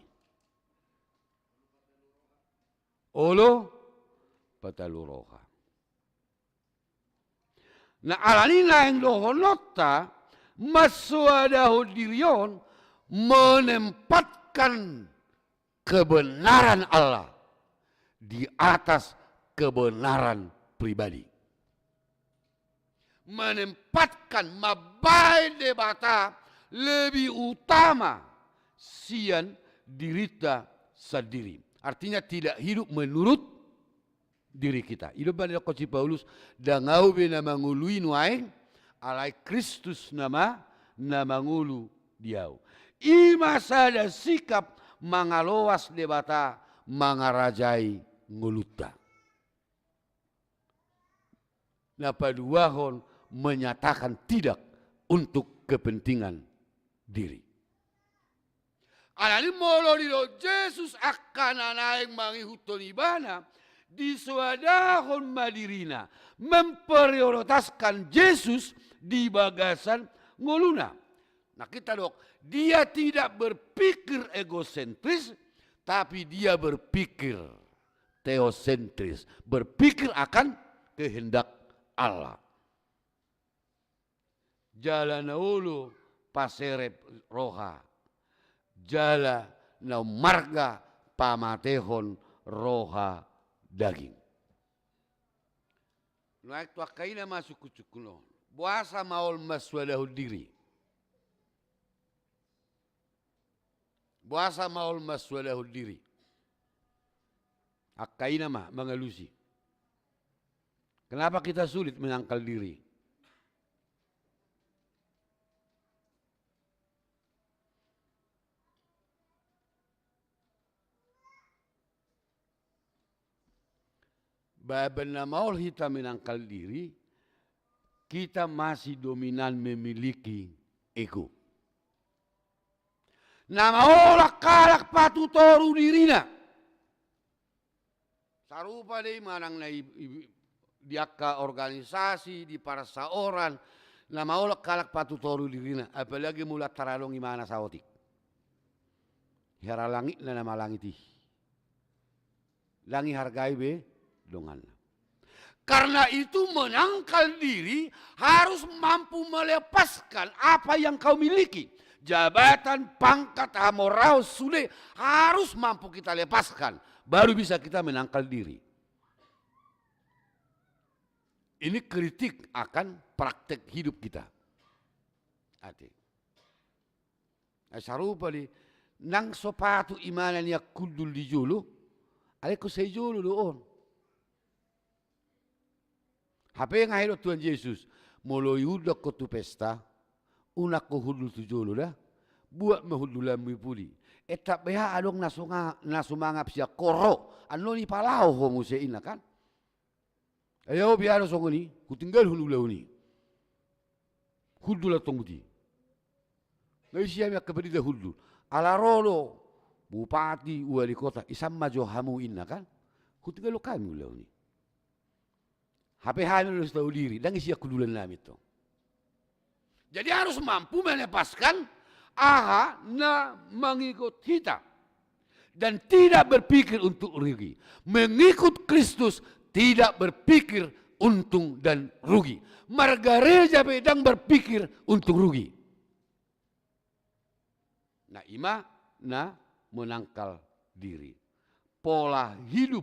Olo patalu roha. Nah, alani naeng dohononta, mansoadahon diri on menempatkan kebenaran Allah di atas kebenaran pribadi. Menempatkan, mambaen Debata lebih utama sian dirinta sandiri. Artinya tidak hidup menurut diri kita. I do umbahen didokkon si Paulus, ndang ahu be na mangolu i nuaeng, alai Kristus nama na mangolu di ahu. I ma sada sikap mangaloas Debata mangarajai ngolunta. Na paduahon, menyatakan tidak untuk kepentingan diri. Alani molo didok Jesus angka na naeng mangihuthon ibana, disoadahon ma dirina, memprioritaskan Jesus di bagasan ngoluna. Nah, kita dok, dia tidak berpikir egosentris, tapi dia berpikir teosentris, berpikir akan kehendak Allah. Jala na olo paserep roha, jala na ummarga pamatehon roha daging. Nuaeng tu angka ina ma sungkun-sungkun on. Boasa maol mansoadahon diri? Boasa maol mansoadahon diri? Angka ina ma mangalusi. Kenapa kita sulit menangkal diri? Bahen na maol hita menangkal diri, kita masih dominan memiliki ego. Na maol angka halak patutoru dirina. Sarupa do i manang na i, i, di angka organisasi, di parsaoran, na maol angka halak patutoru dirina, apalagi molo antara adong imana saotik. Hera langitna na malangit i. Ndang dihargai be donganna. Karena itu, menangkal diri harus mampu melepaskan apa yang kau miliki. Jabatan, pangkat, hamoraon, sude harus mampu kita lepaskan. Baru bisa kita menangkal diri. Ini kritik akan praktek hidup kita. Ate. Ai sarupa do i, ndang so patut imana nian hundul di jolo, alai ingkon sai jolo do on. Hape nga didok Tuhan Jesus, molo diundang ho tu pesta, unang ho hundul tu jolo da, buat ma hundulanmu i pudi. Etap beha adong na so nga, na so mangap sian ho ro, annon dipalaho ho muse inna kan. Ai ahu pe adong songon i, hutinggalhon ulaon i. Hundul antong buti. Nga isi hami angka pendeta hundul. Ala ro do bupati, wali kota, isan ma jo hamu inna kan. Hutinggalhon hami ulaon i. Hape hami do so tau diri, ndang isi angka hundulannami tong. Jadi harus mampu melepaskan aha na mangigot hita. Dan tidak berpikir untuk rugi. Mengikut Kristus tidak berpikir untung dan rugi. Margareja pe ndang berpikir untung rugi. Nah, ima na menangkal diri. pola hidup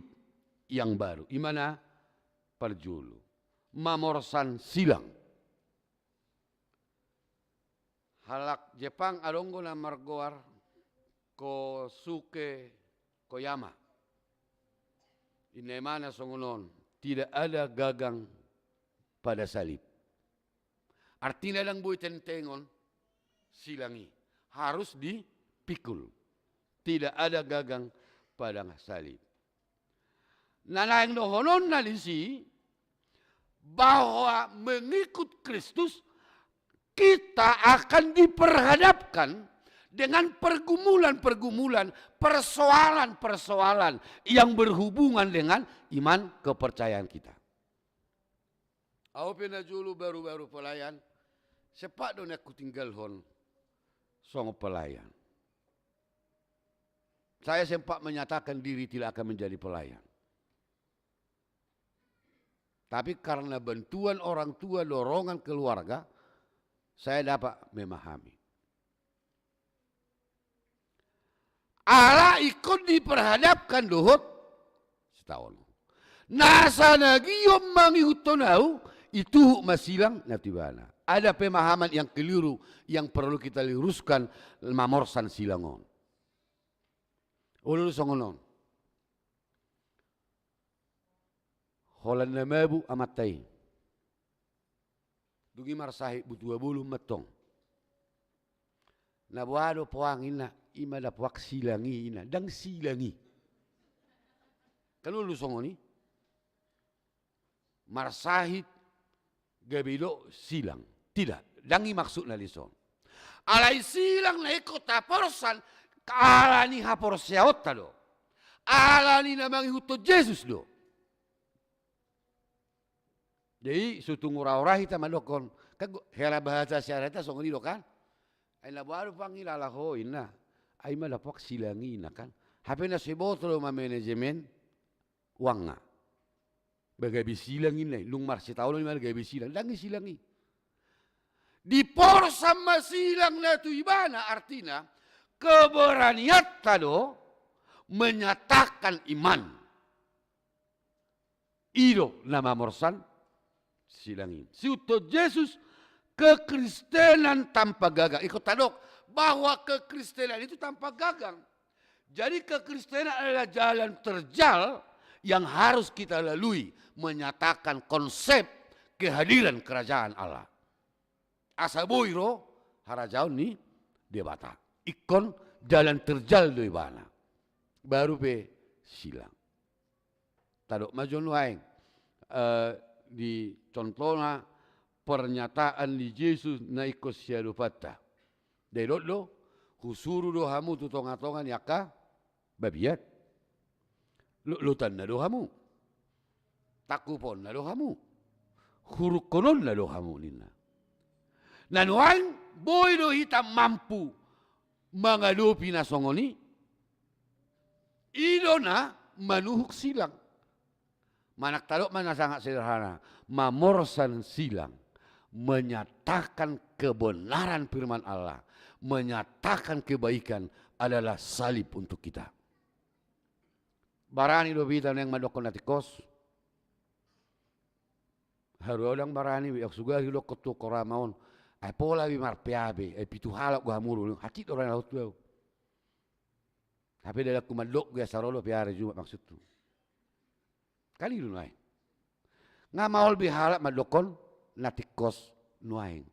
yang baru. I ma na parjolo, mamorsan silang. Halak Jepang adong do na margoar Kosuke Koyama. Ninna imana songon on, tidak ada gagang pada salib. Artina ndang boi tentengon silang i, harus dipikul. Tidak ada gagang pada salib. Na naeng dohononna disi, bahwa mengikut Kristus, kita akan diperhadapkan dengan pergumulan-pergumulan, persoalan-persoalan yang berhubungan dengan iman kepercayaan kita. Au pe na jolo baru-baru pelayan, sempat do nian hutinggalhon songon pelayan. Saya sempat menyatakan diri tidak akan menjadi pelayan. Tapi karena bantuan orang tua, dorongan keluarga, saya dapat memahami. Ala ingkon diperhadapkan dohot sitaonon. Nasa na gihon mangihuthon au, ituhuk ma silang na tu ibana. Ada pemahaman yang keliru yang perlu kita luruskan, mamorsan silang on. Olo do songon on. Holan na mabuk amanta i. Dung i marsahit butua bolon ma tong. Na boha do poang inna, i ma da poang silang i inna, ndang silang i. Kan olo do songon i. Marsahit gabe didok silang. Tidak, ndang i maksudna dison. Alai silang na ingkon taporsan ala ni haporseaonta do. Ala ni na mangihuthon Jesus do. Jadi so tung ura-ura hita mandokkon, kan hela bahasa siareta songon i do kan. Ai na boha do poang i lala ho inna. Ai ma da poang silang i inna kan. Hape na so iboto do ma manajemen uangna. Ba gabe silang inna i, dung marsitaonon i ma gabe silang, ndang i silang i. Diporsan ma silang na tu ibana, artina keberanianta do menyatakan iman. I do na mamorsan silang i. Siihuthon Jesus, kekristenan tanpa gagang. Ingkon tadok bahwa kekristenan itu tanpa gagang. Jadi kekristenan adalah jalan terjal yang harus kita lalui, menyatakan konsep kehadiran kerajaan Allah. Asa boi ro harajaon ni Debata. Ingkon jalan terjal do ibana. Baru pe silang. Tadok ma jo nuaeng, eh, di contohna pernyataan ni Jesus na ingkon siadopanta. Didok do, husuru do hamu tu tonga-tonga ni angka babiat. Lotlotanna do hamu. Tangkuponna do hamu. Hurungkononna do hamu ninna. Na nuaeng boi do hita mampu mangadopi na songon i. I do na manuhuk silang. Manang tadok ma na sangat sederhana, mamorsan silang, menyatakan kebenaran firman Allah, menyatakan kebaikan adalah salib untuk kita. Barani dope hita nuaeng mandokkon na tingkos. Haru au ndang barani be, au sugari dokkon tu angka rama on. Ai pola be marpeabe, ai pitu halak do hamu ro, hansit do roha ni laho tu au. Hape dalanku mandok be asa ro do pe ari Jumat maksudhu. Kan i do nuaeng. Nga maol be halak mandokkon na tingkos nuaeng.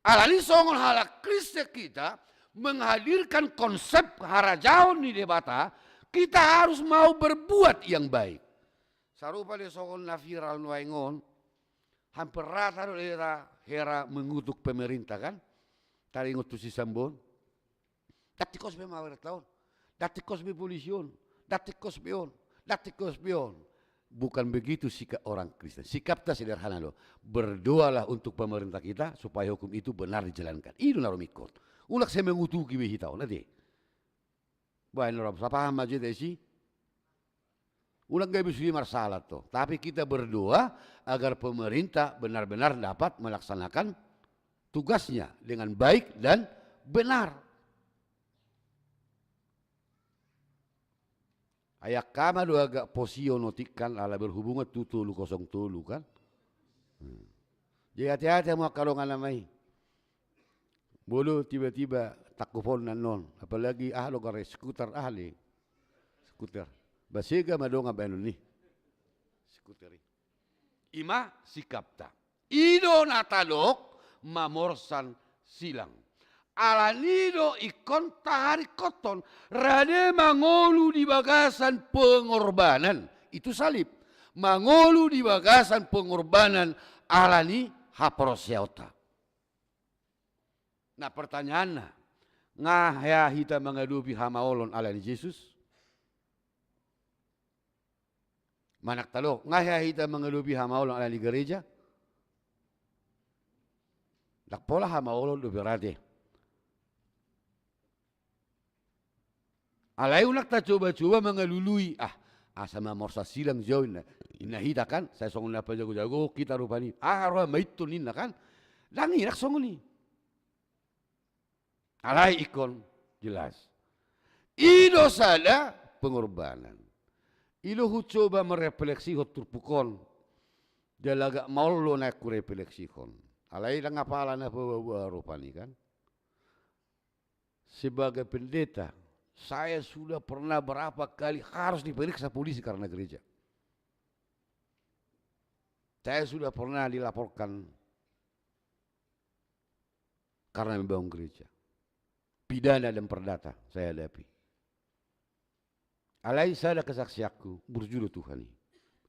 Alani songon halak Kristen kita menghadirkan konsep harajaon ni Debata, kita harus mau berbuat yang baik. Sarupa do songon na viral nuaeng on, hampir rata do hera, hera mengutuk pemerintah kan. Taringot tu si Sambo on. Ndang tingkos be ma wareta on. Ndang tingkos be polisi on. Ndang tingkos be on. Ndang tingkos be on. Bukan begitu sikap orang Kristen. Sikapta sederhana do. Berdoalah untuk pemerintah kita supaya hukum itu benar dijalankan. I do na ro mingkot. Unang sai mengutuki be hita on ate. Baen ro sapaham ma jo hita disi. Unang gabe sude marsala to. Tapi kita berdoa agar pemerintah benar-benar dapat melaksanakan tugasnya dengan baik dan benar. Ai angka ma do agak posio otik kan, ala berhubungan tu tolu kosong tolu kan. Hmm. Jadi hati-hati hamu angka dongan nama i. Molo tiba-tiba tangkup on annon, apalagi aha do garai, skuter aha le. Skuter. Ba sega ma dongan baenon ni. Skuter i. I ma sikapta. I do na tadok mamorsan silang. Alani do ingkon taharingkothon, rade mangolu di bagasan pengorbanan. Itu salib. Mangolu di bagasan pengorbanan alani haporseaonta. Nah, pertanyaanna, nga hea hita mangadopi hamaolon alani Jesus? Manang tadok, nga hea hita mangadopi hamaolon alani gareja? Ndang pola hamaolon dope rade. Alai unang tacoba-coba mangalului, ah, asa mamorsan silang jo inna. Inna hita kan, sai songon na pajago-jago hita rupani. Ah, roha ma inton inna kan. Ndang, inang songon i. Alai ingkon jelas. I do sada pengorbanan. I do hucoba merefleksihon turpuk on. Jala agak maol do naeng hurefleksihon. Alai ndang apala na paboa-boa rupani kan. Sebagai pendeta, saya sudah pernah berapa kali harus diperiksa polisi karena gereja. Saya sudah pernah dilaporkan karena membangun gereja. Pidana dan perdata saya hadapi. Alai sada kesaksianku, burju do Tuhan i.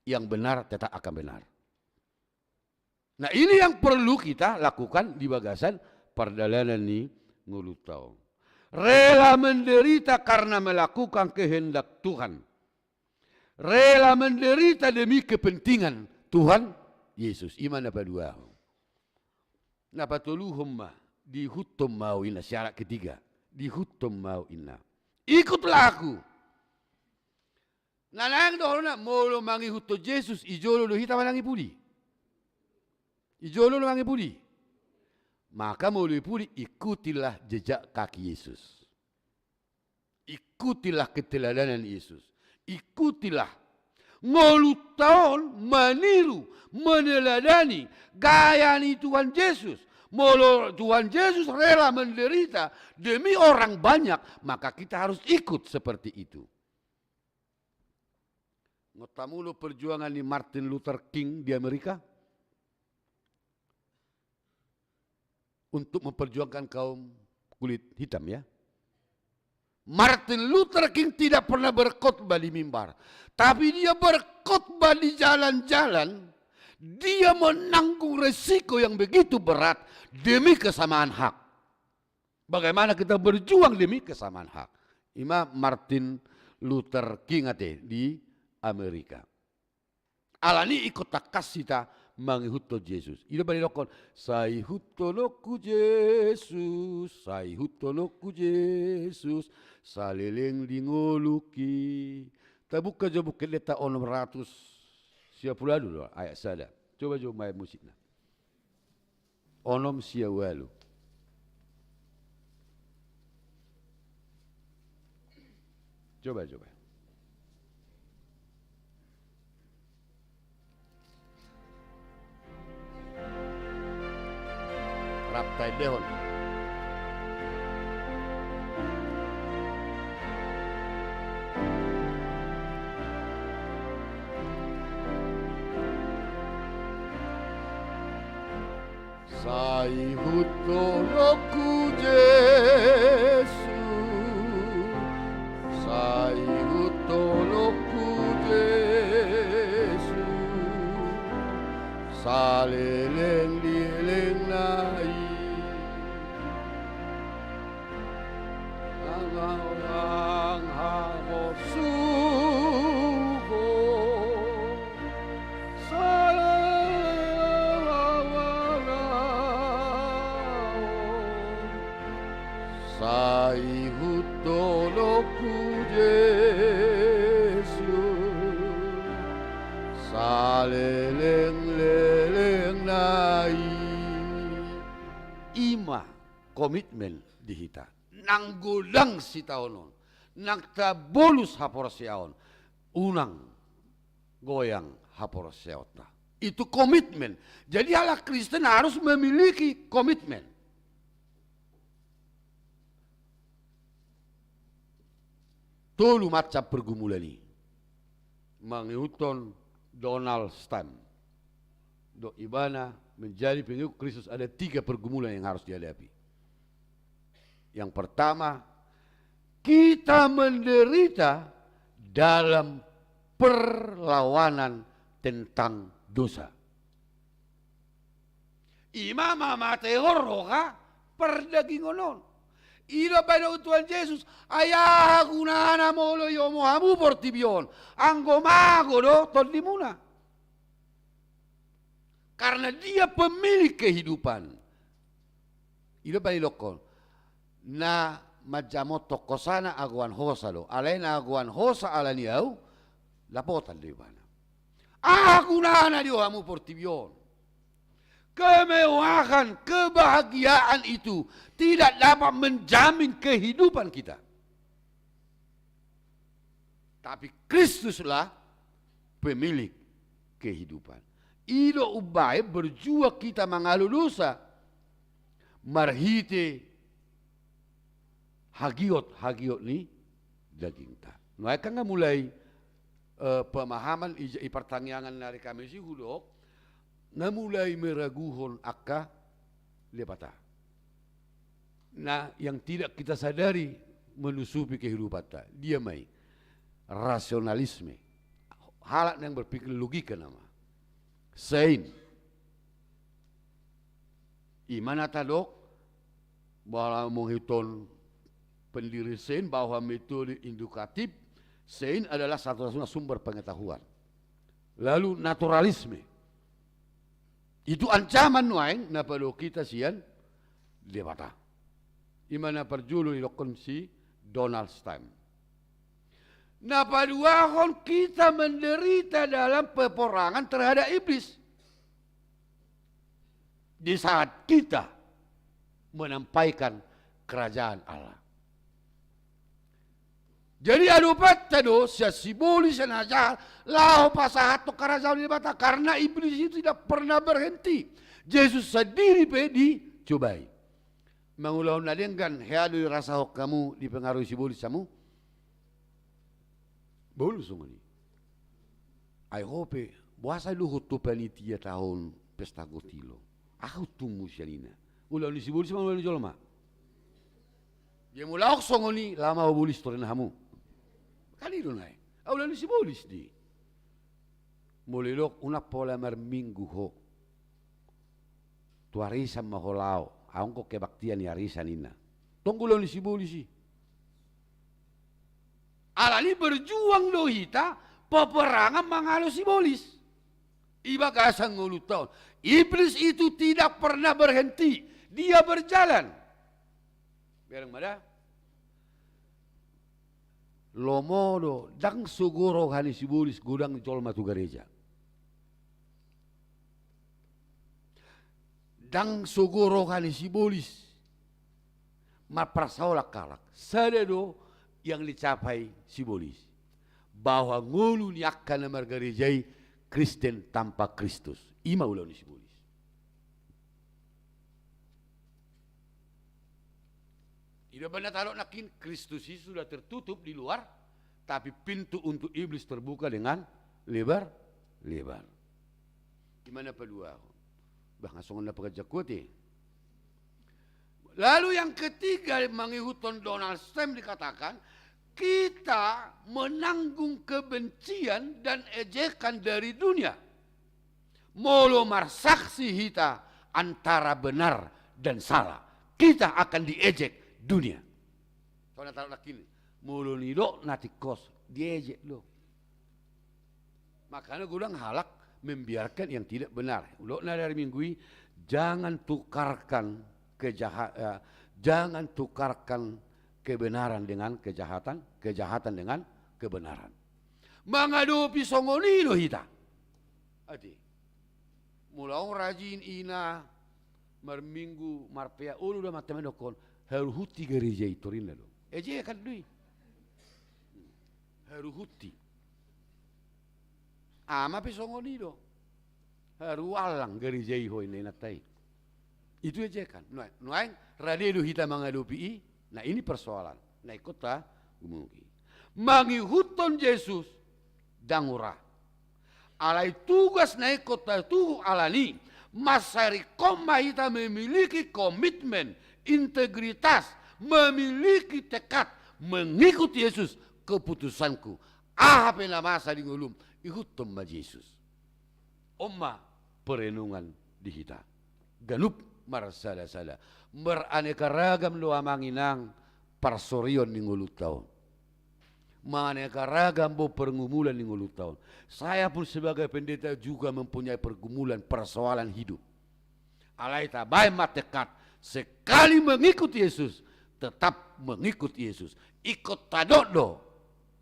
Yang benar tetap akan benar. Nah, ini yang perlu kita lakukan di bagasan pardalanan ni ngolunta on. Rela menderita karena melakukan kehendak Tuhan. Rela menderita demi kepentingan Tuhan Yesus. I ma na paduahon. Na patoluhon ma, diihuthon ma ahu inna, syarat ketiga. Diihuthon ma ahu inna. Ikutlah aku. Na naeng dohononna, molo mangihuthon Jesus, i jolo do hita manang i pudi? I jolo do manang i pudi? Maka molo i pudi, ikutilah jejak kaki Yesus. Ikutilah keteladanan Yesus. Ikutilah. Ngolunta on maniru, meneladani gaya ni Tuhan Jesus. Molo Tuhan Jesus rela menderita demi orang banyak, maka kita harus ikut seperti itu. Ngot hamu do perjuangan ni Martin Luther King di Amerika? Untuk memperjuangkan kaum kulit hitam, ya. Martin Luther King tidak pernah berkhotbah di mimbar, tapi dia berkhotbah di jalan-jalan. Dia menanggung resiko yang begitu berat demi kesamaan hak. Bagaimana kita berjuang demi kesamaan hak. I ma Martin Luther King ate di Amerika. Alani i ingkon tangkas hita mangihuthon Jesus. I do padidokkon, sai ihuthononku Jesus, sai ihuthononku Jesus, saleleng di ngolungki. Tabuka jo Buku Endenta onom ratus sia pulu ualu do ayat sada. Coba jo main musikna. Onom sia ualu. Coba, coba. Rap taendehon. Sai ihuthononku Jesus, sai ihuthononku Jesus, saleleng-lelengna i. Nang haporsuhon. Sai ihuthononku Jesus, saleleng-lelengna i. I ma komitmen di hita. Nang godang sitaonon, nang tabolus haporseaon, unang goyang haporseaonta. Itu komitmen. Jadi halak Kristen harus memiliki komitmen. Tolu macam pergumulan i mangihuthon Donald Stamp. Dok ibana menjadi pengikut Kristus ada tiga pergumulan yang harus dihadapi. Yang pertama, kita menderita dalam perlawanan tentang dosa. Ima mamatehon roha pardagingon on. I do bahenon Tuhan Jesus, ai aha gunana molo iomo hamu portibi on, anggo mago do tondimuna. Karena Dia pemilik kehidupan. I do bahenon, na manjamothon hosana agoan hosa do. Alai na agoan hosa ala ni ahu, dapotan do ibana. Aha gunana di hamu portibi on? Kemewahan, kebahagiaan itu tidak dapat menjamin kehidupan kita. Tapi Kristuslah pemilik kehidupan. I do umbahen berjuang hita mangalo dosa marhite hagiot-hagiot ni dagingta. Nuaeng kan nga mulai, eh, pemahaman i, i partangiangan ni ari Kamis i hudok, nga mulai meraguhon angka Debata. Nah, yang tidak kita sadari menusupi kehidupanta. Dia ma i? Rasionalisme. Halak yang berpikir logika nama. Sein. Ima na tadok, bahwa menghitung pendiri Sein bahwa metode induktif, Sein adalah satu-satunya sumber pengetahuan. Lalu naturalisme. Itu ancaman nuaeng na padok hita sian Debata. Ima na parjolo didokkon si Donald Stamp. Na paduahon, kita menderita dalam peperangan terhadap iblis. Di saat kita menampaikan kerajaan Allah. Jadi adopanta do sian sibolis, sian na jahat, laho pasahathon kerajaan Debata, karena iblis itu tidak pernah berhenti. Jesus sendiri pe dicobai. Mangulahon na denggan, hea do dirasahon hamu dipengaruhi sibolis hamu? Boi songon i. Ai ho pe, boasa luhut tu panitia taon pesta gotilo? Aha untungmu sian i? Ulaon ni sibolis ma ulaon ni jolma? Dia molo adong songon i, laho ma ho bolis torina hamu. Kan i do nai. Ai ulaon ni sibolis do i. Molo didok unang pola marminggu ho. Tu arisan ma ho laho, adong do kebaktian di arisan ninna. Tong ulaon ni sibolis i. Alani berjuang do hita, peperangan mangalo sibolis. Di bagasan ngolunta on. Iblis itu tidak pernah berhenti. Dia berjalan. Bereng ma da. Lomo do, ndang so gok roha ni sibolis godang jolma tu gareja. Ndang so gok roha ni sibolis marparsaola halak. Sada do yang dicapai sibolis. Bahwa ngolu ni angka na margareja i Kristen tanpa Kristus. Ima ulaon ni sibolis. I do umbahen na tadok nangkin, Kristus i sudah tertutup di luar, tapi pintu untuk iblis terbuka dengan lebar-lebar. Ima na paduahon. Bah, nga songon na paganjang kuat i. Lalu yang ketiga, mangihuthon Donald Stamp dikatakan, kita menanggung kebencian dan ejekan dari dunia. Molo marsaksi hita antara benar dan salah, kita akan diejek dunia. Songon na tadok nangkin, molo nidok na tingkos, diejek do. Makanya godang halak membiarkan yang tidak benar. Hudok na di ari Minggu i, jangan tukarkan kejaha-, eh, jangan tukarkan kebenaran dengan kejahatan, kejahatan dengan kebenaran. Mangadopi songon i do hita. Ate. Molo adong rajin ina marminggu, marpea, olo do amanta i mandokkon, haruhut i gareja i, torinna do. Ejekan do i. Haruhut i. Ama pe songon i do. Haru allang gareja i ho, ninna inanta i. Itu aja kan. Nuaeng, nuaeng rade do hita mangadopi i. Nah, ini persoalan. Nah, ingkon tagumogi. Mangihuthon Jesus, ndang ura. Alai tugas na ingkon tatubu alani, mansai ringkot ma hita memiliki komitmen, integritas, memiliki tekad, mengikuti Yesus, keputusanku. Aha pe na masa di ngolum, ihuthon ma Jesus. On ma perenungan di hita. Ganup marsalasala. Maraneka ragam do amang inang parsorion ni ngolunta on. Maraneka ragam do pergumulan ni ngolunta on. Saya pun sebagai pendeta juga mempunyai pergumulan, persoalan hidup. Alai tabaen ma tekad, sekali mengikut Yesus, tetap mengikut Yesus. Ingkon tadok do,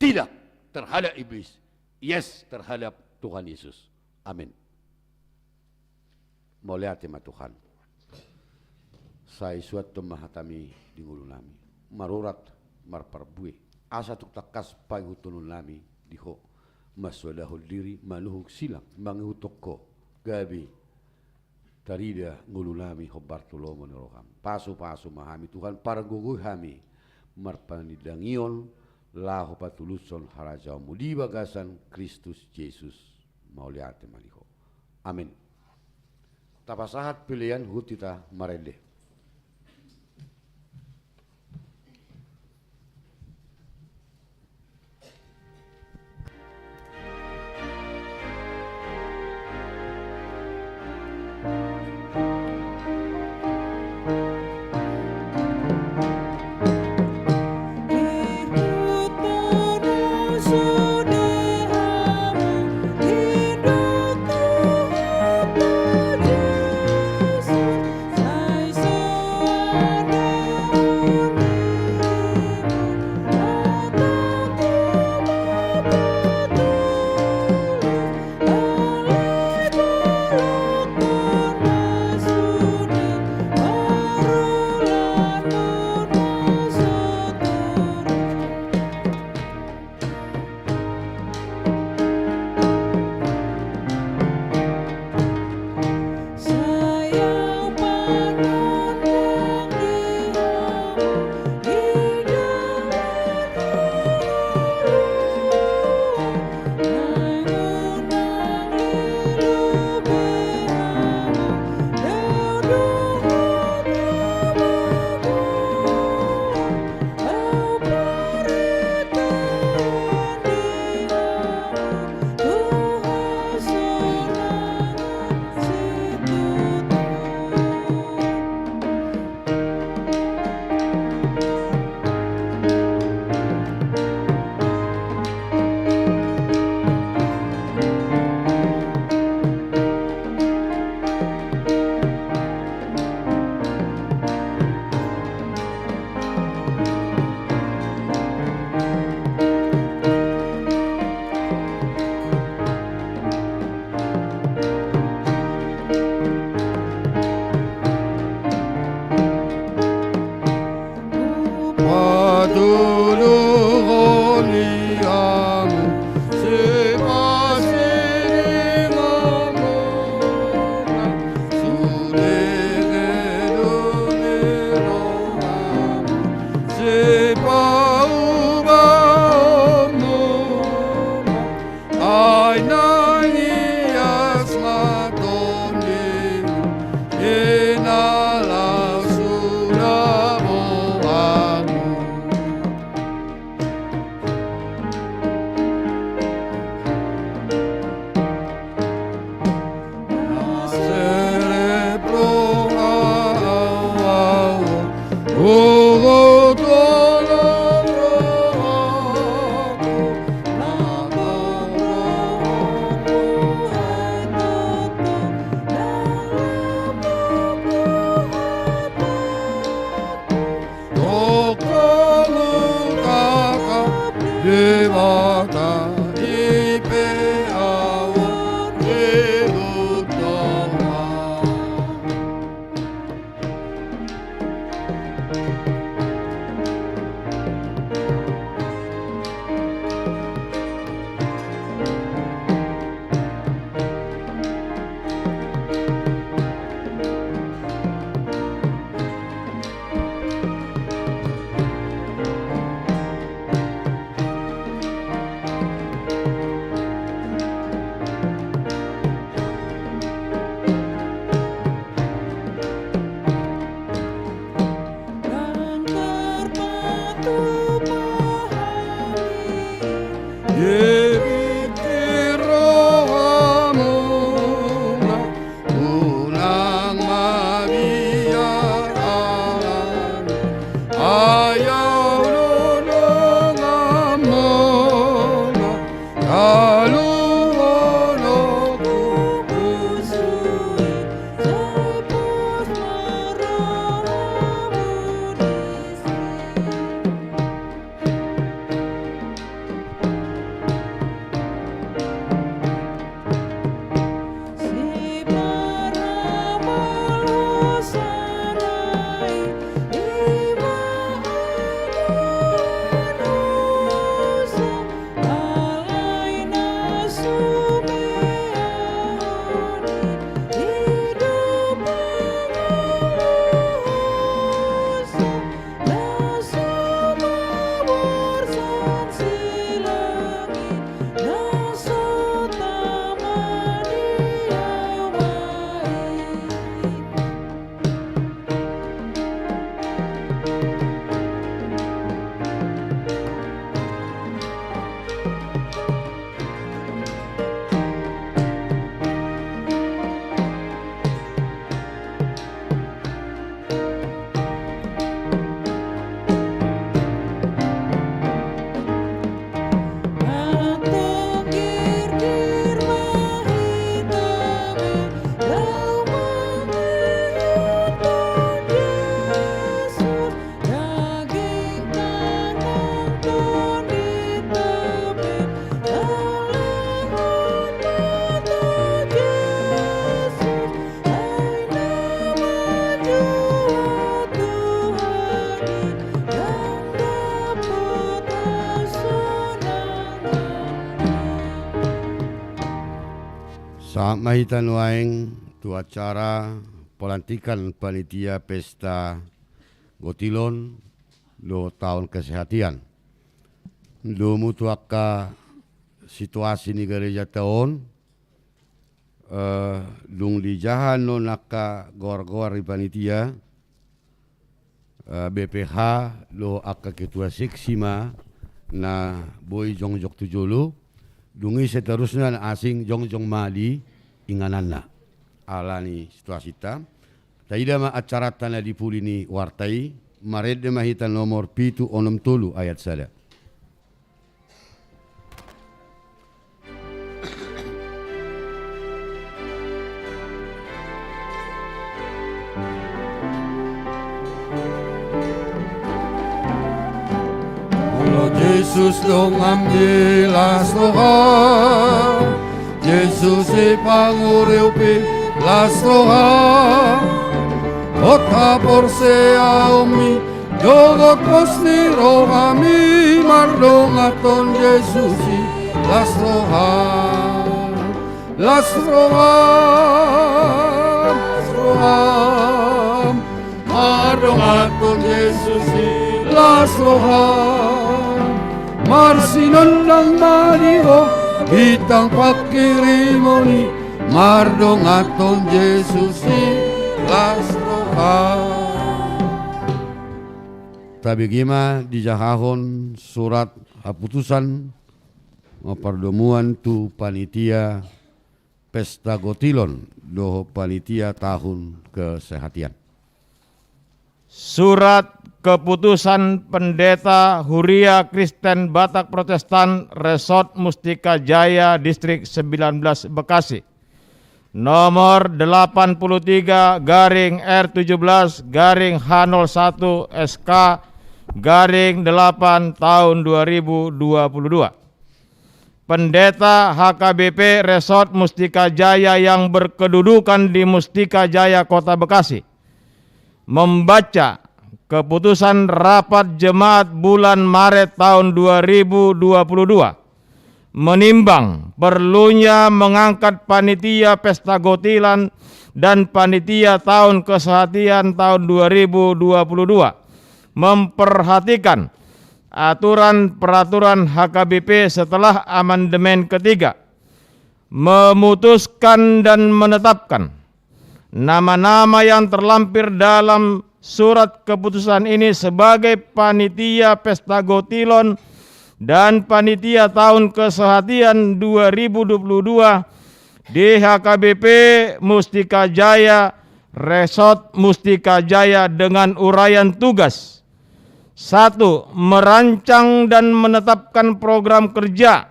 tidak terhadap iblis, yes terhadap Tuhan Yesus. Amin. Mauliate ma Tuhan. Sai suanhon ma hataMi di ngolunami. Marurat, marparbue. Asa tung tangkas pangihuthononnami di Ho. Mansoadahon diri, manuhuk silang, mangihuthon Ho. Gabe tarida ngolunami hombar tu lomo ni rohaM. Pasupasu ma hami Tuhan, pargogoi hami marpanindangion laho patulushon harajaonMu di bagasan Kristus Jesus. Mauliate ma di Ho. Amin. Tapasahat pelean, huhut hita marende. Sahat ma hita nuaeng tu acara pelantikan panitia pesta gotilon dohot taon kesehatian. Domu tu angka situasi ni garejanta on, eh, dung dijaha annon angka goar-goar ni panitia, eh, B P H dohot angka ketua seksi ma na boi jongjong tu jolo, dung i seterusna na asing jongjong ma di ingananna. Alani situasinta, taida ma acaranta na di puli ni warta i, marende ma hita nomor pitu onom tolu ayat sada. Molo Jesus donganmi, las roham. Jesus i panguriupi, las roham. Hot haporseaonmi dohot pos ni rohami mardonganhon Jesus i, las roham. Las roham, las roham, mardonganhon Jesus i, las roham. Marsinondang ma di ho bintang pangkirimon i, mardonganhon Jesus i, las roham. Tabege ma dijahahon surat haputusan pardomuan tu panitia pesta gotilon dohot panitia tahun kesehatian. Surat keputusan Pendeta Huria Kristen Batak Protestan Resort Mustika Jaya Distrik sembilan belas Bekasi, nomor delapan puluh tiga garing R tujuh belas garing H nol satu S K garing delapan tahun dua ribu dua puluh dua. Pendeta H K B P Resort Mustika Jaya yang berkedudukan di Mustika Jaya, Kota Bekasi, membaca keputusan rapat jemaat bulan Maret tahun dua ribu dua puluh dua, menimbang perlunya mengangkat panitia pesta gotilon dan panitia tahun kesehatian tahun dua ribu dua puluh dua, memperhatikan aturan peraturan H K B P setelah amandemen ketiga, memutuskan dan menetapkan nama-nama yang terlampir dalam surat keputusan ini sebagai panitia pesta gotilon dan panitia tahun kesehatian dua ribu dua puluh dua di H K B P Mustika Jaya, Resort Mustika Jaya, dengan uraian tugas. Satu, merancang dan menetapkan program kerja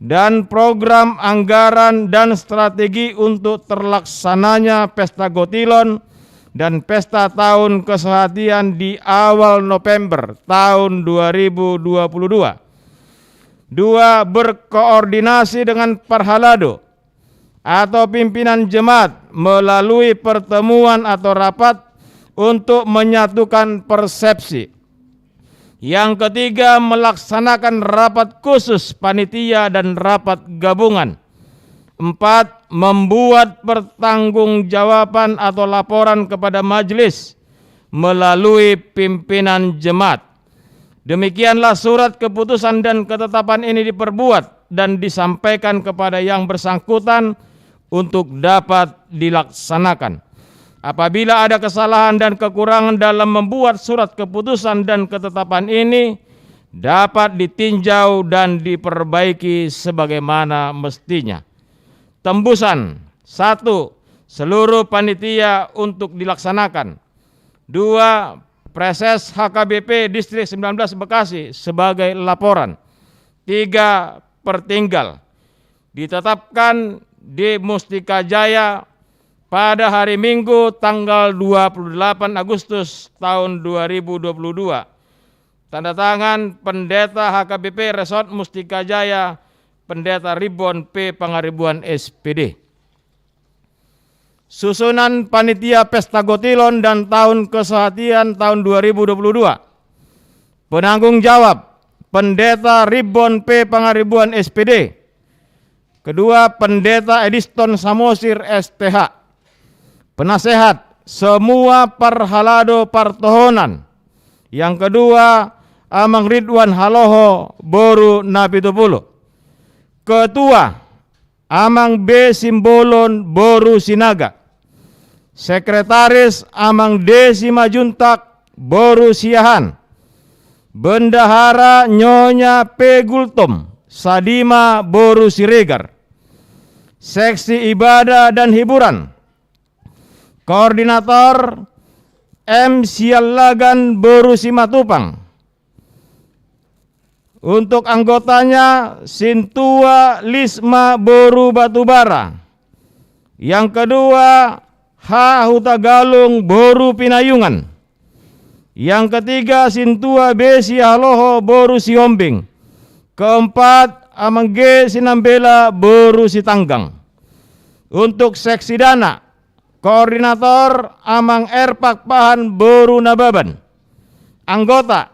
dan program anggaran dan strategi untuk terlaksananya Pesta Gotilon dan Pesta Tahun Kesehatian di awal November tahun dua ribu dua puluh dua. Dua, berkoordinasi dengan parhalado atau pimpinan jemaat melalui pertemuan atau rapat untuk menyatukan persepsi. Yang ketiga, melaksanakan rapat khusus panitia dan rapat gabungan. Empat, membuat pertanggungjawaban atau laporan kepada majelis melalui pimpinan jemaat. Demikianlah surat keputusan dan ketetapan ini diperbuat dan disampaikan kepada yang bersangkutan untuk dapat dilaksanakan. Apabila ada kesalahan dan kekurangan dalam membuat surat keputusan dan ketetapan ini, dapat ditinjau dan diperbaiki sebagaimana mestinya. Tembusan, satu, seluruh panitia untuk dilaksanakan. Dua, Praeses H K B P Distrik sembilan belas Bekasi sebagai laporan. Tiga, pertinggal. Ditetapkan di Mustika Jaya pada hari Minggu tanggal dua puluh delapan Agustus tahun dua ribu dua puluh dua. Tanda tangan Pendeta H K B P Resort Mustika Jaya, Pendeta Ribbon P Pangaribuan S P D. Susunan Panitia Pesta Gotilon dan Tahun Kesehatian tahun dua ribu dua puluh dua. Penanggung jawab, Pendeta Ribbon P Pangaribuan S P D. Kedua, Pendeta Ediston Samosir S T H. Penasehat, semua parhalado partohonan. Yang kedua, Amang Ridwan Haloho boru Napitupulu. Ketua, Amang B Simbolon boru Sinaga. Sekretaris, Amang D Simanjuntak boru Siahaan. Bendahara, Nyonya P Gultom Sadima boru Siregar. Seksi ibadah dan hiburan, koordinator M Siallagan boru Simatupang. Untuk anggotanya, Sintua Lisma boru Batubara. Yang kedua, H Hutagalung boru Pinayungan. Yang ketiga, Sintua B Sihaloho boru Sihombing. Keempat, Amang G Sinambela boru Sitanggang. Untuk seksi dana, koordinator, Amang R Pakpahan boru Nababan. Anggota,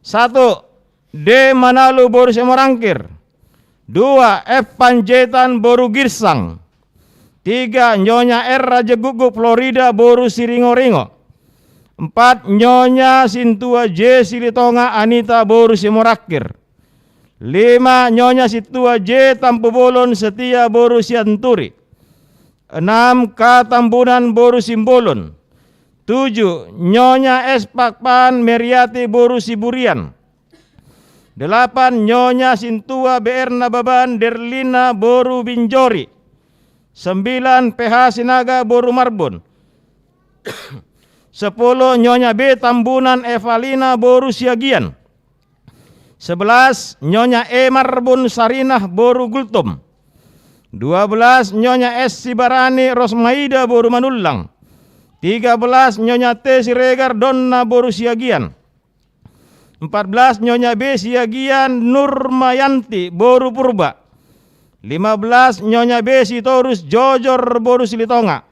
satu, D Manalu boru Simorangkir. Dua, F Panjaitan boru Girsang. Tiga, Nyonya R Raja Guguk Florida boru Siringoringo. Empat, Nyonya Sintua J Silitonga Anita boru Simorangkir. Lima, Nyonya Sintua J Tampubolon Setia boru Sianturi. Enam, K Tambunan boru Simbolon. Tujuh, Nyonya S Pakpahan Meriati boru Siburian. Delapan, Nyonya Sintua B R Nababan Derlina boru Binjori. Sembilan, P H Sinaga boru Marbun. Sepuluh, Nyonya B Tambunan Evalina boru Siagian. Sebelas, Nyonya E Marbun Sarinah boru Gultom. Dua belas, Nyonya S Sibarani Rosmaida boru Manullang. Tiga belas, Nyonya T Siregar Donna boru Siagian. Empat belas, Nyonya B Siagian Nurmayanti boru Purba. Lima belas, Nyonya B Sitorus Jojor boru Silitonga.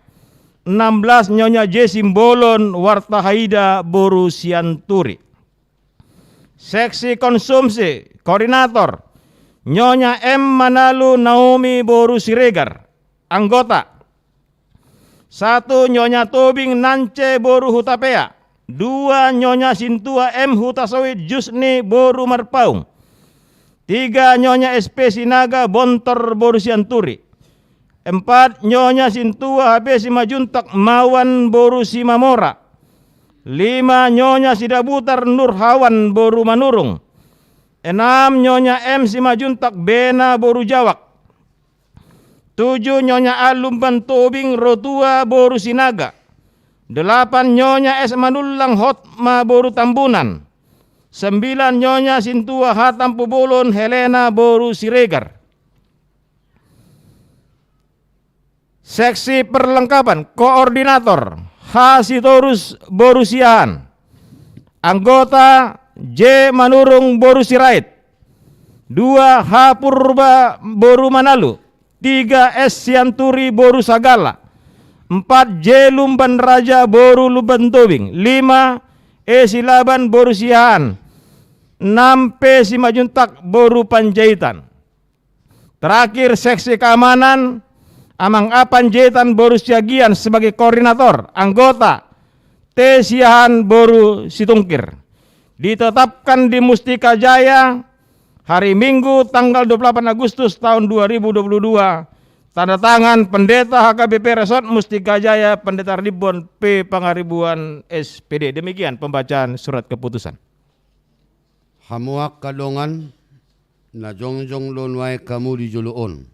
Enam belas, Nyonya J Simbolon Wartahaida boru Sianturi. Seksi konsumsi, koordinator, Nyonya M Manalu Naomi boru Siregar. Anggota, satu, Nyonya Tobing Nance boru Hutapea. Dua, Nyonya Sintua M Hutasoit Jusni boru Marpaung. Tiga, Nyonya S P Sinaga Bontor boru Sianturi. Empat, Nyonya Sintua H P Simanjuntak Mawan boru Simamora. Lima, Nyonya Sidabutar Nurhawan boru Manurung. Enam, Nyonya M Simanjuntak Bena boru Jawak. Tujuh, Nyonya A Lumban Tobing Rotua boru Sinaga. Delapan, Nyonya S Manullang Hotma boru Tambunan. Sembilan, Nyonya Sintua H Tampubolon Helena boru Siregar. Seksi perlengkapan, koordinator, H. Sitorus boru Siahaan. Anggota, J. Manurung boru Sirait. Dua, H. Purba boru Manalu. Tiga, S. Sianturi boru Sagala. Empat, J. Lumban Raja boru Lumban Tobing. Lima, E. Silaban boru Siahaan. Enam, P. Simanjuntak boru Panjaitan. Terakhir, seksi keamanan, Amang A. Panjaitan boru Siagian sebagai koordinator, anggota, T. Siahaan boru Situngkir. Ditetapkan di Mustika Jaya hari Minggu tanggal dua puluh delapan Agustus tahun dua ribu dua puluh dua. Tanda tangan Pendeta H K B P Resort Mustika Jaya, Pendeta Rimbon P. Pangaribuan, S P D. Demikian pembacaan surat keputusan. Hamu angka dongan, na jongjong do nuaeng hamu di jolo on.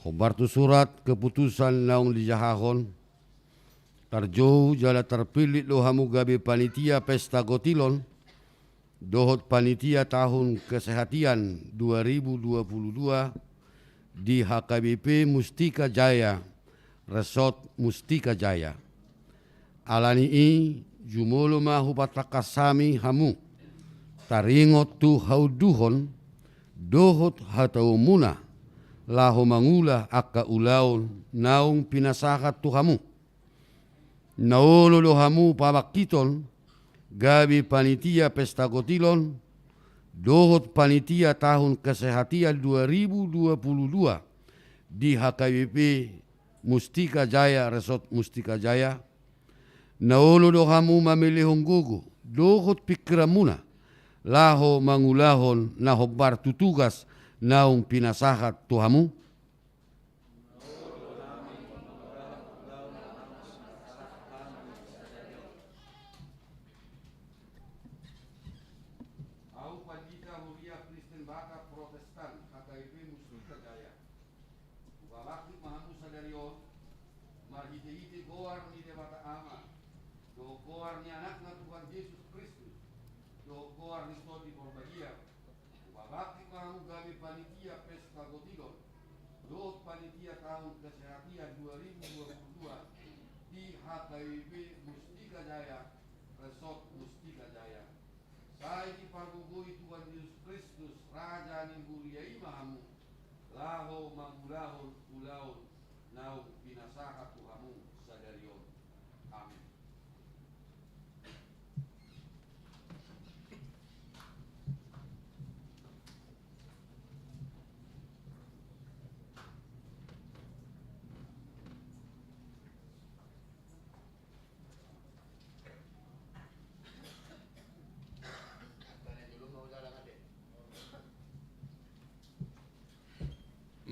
Hombar tu surat keputusan naung dijahahon, tarjou jala tarpillit do hamu gabe panitia pesta gotilon dohot panitia tahun kesehatian dua ribu dua puluh dua di H K B P Mustika Jaya, Resort Mustika Jaya. Ala ni i, jumolo ma hupatangkas hami hamu taringot tu haunduhon dohot hataonmuna laho mangula angka ulaon naung pinasahat tu hamu. Na olo do hamu pabangkiton gabe panitia pesta gotilon dohot panitia tahun kesehatian dua ribu dua puluh dua di H K B P Mustika Jaya, Resort Mustika Jaya. Na olo do hamu mamelehon gogo dohot pingkiranmuna laho mangulahon na hombar tu tugas naung pinasahat tu hamu. Ahu pandita huria Kristen Batak Protestan H K B P Mustika Jaya, hupabangkit ma hamu sadari on marhitehite goar ni Debata Ama dohot goar ni Anakna Tuhan Jesus Kristus dohot goar ni Tondi Porbadia. Hupabangkit ma hamu gabe panitia pesta gotilon dohot panitia tahun kesehatian dua ribu dua puluh dua di H K B P Mustika Jaya, Resort Mustika Jaya. Sai dipargogoi Tuhan Jesus Kristus, Raja ni huria i ma hamu, laho mangulahon ulaon naung pinasahat tu hamu sadari on. Amin.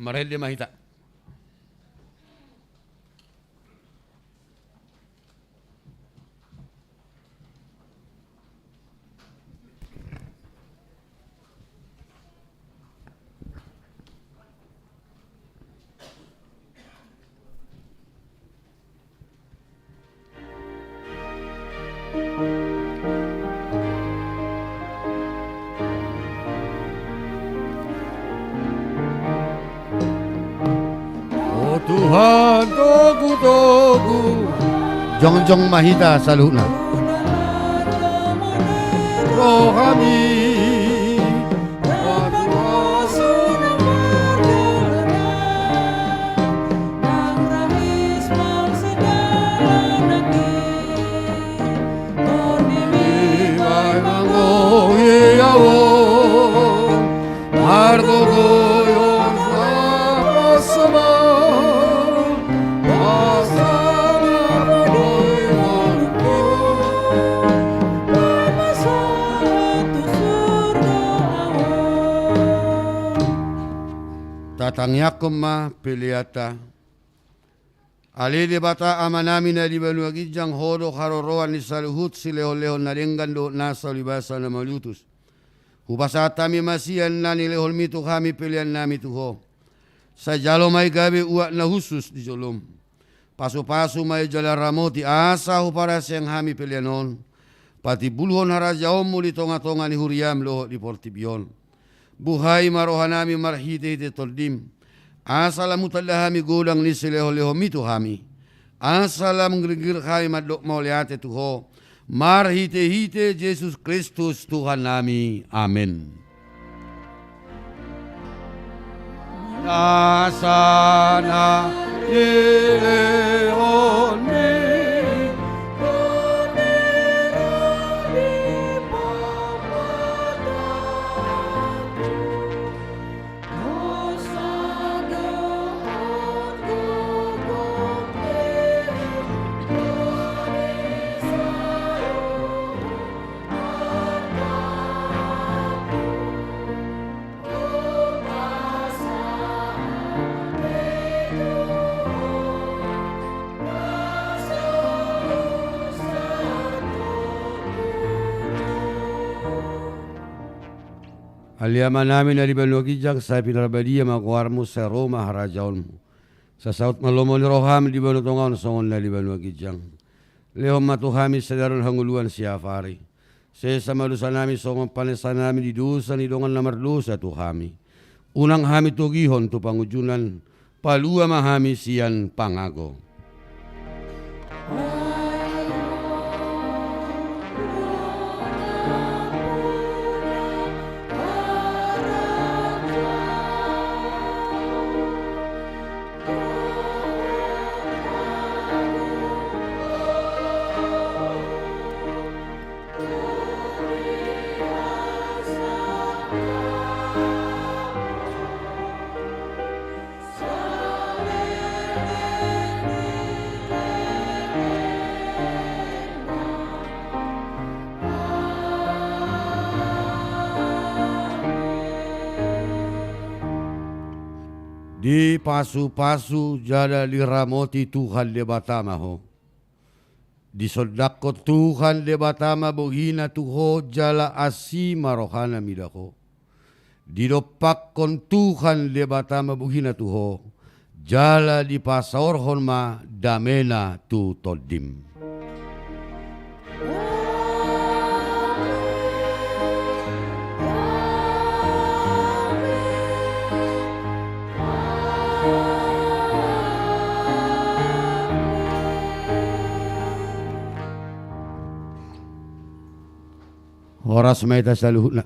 Marende ma hita. O Tuhan togutogu. Jongjong ma hita saluhutna. Rohami. Tatangiangkon ma peleanta. Ale Debata Amanami na di banua ginjang, Ho do haroroan ni saluhut silehonlehon na denggan dohot nasa ulibasa na mauliutus. Hupasahat hami ma sian na nilehonmi tu hami peleannami tu Ho. Sai jalo ma i gabe uap na hushus di jolom. Pasupasu ma i jala ramoti asa huparhaseang hami pelean on patimbulhon harajaonmu di tongatonga ni huriam dohot di portibi on. Buhai ma rohanami marhitehite Tondim, Asa lam hutanda hami godang ni silehonlehonmi tu hami. Asa lam gringgir hami mandok mauliate tu Ho. Marhitehite Jesus Kristus Tuhannami. Amen. Asa na dilehon ni Ale Amanami na di banua ginjang, sai pinarbadia ma goarmu, sai ro ma harajaonmu. Sai saut ma lomo ni roham di banua tonga on songon na di banua ginjang. Lehon ma tu hami sadari on hangoluan siapari. Sesa ma dosanami songon panesanami di dosa ni dongan na mardosa tu hami. Unang hami togihon tu pangunjunan, palua ma hami sian pangago. Dipasupasu jala diramoti Tuhan Debata ma ho. Disondangkon Tuhan Debata ma bohina tu ho jala asi ma rohana mida ho. Didompakkon Tuhan Debata ma bohina tu ho, jala dipasaorhon ma damena tu tondim. Horas ma hita saluhutna.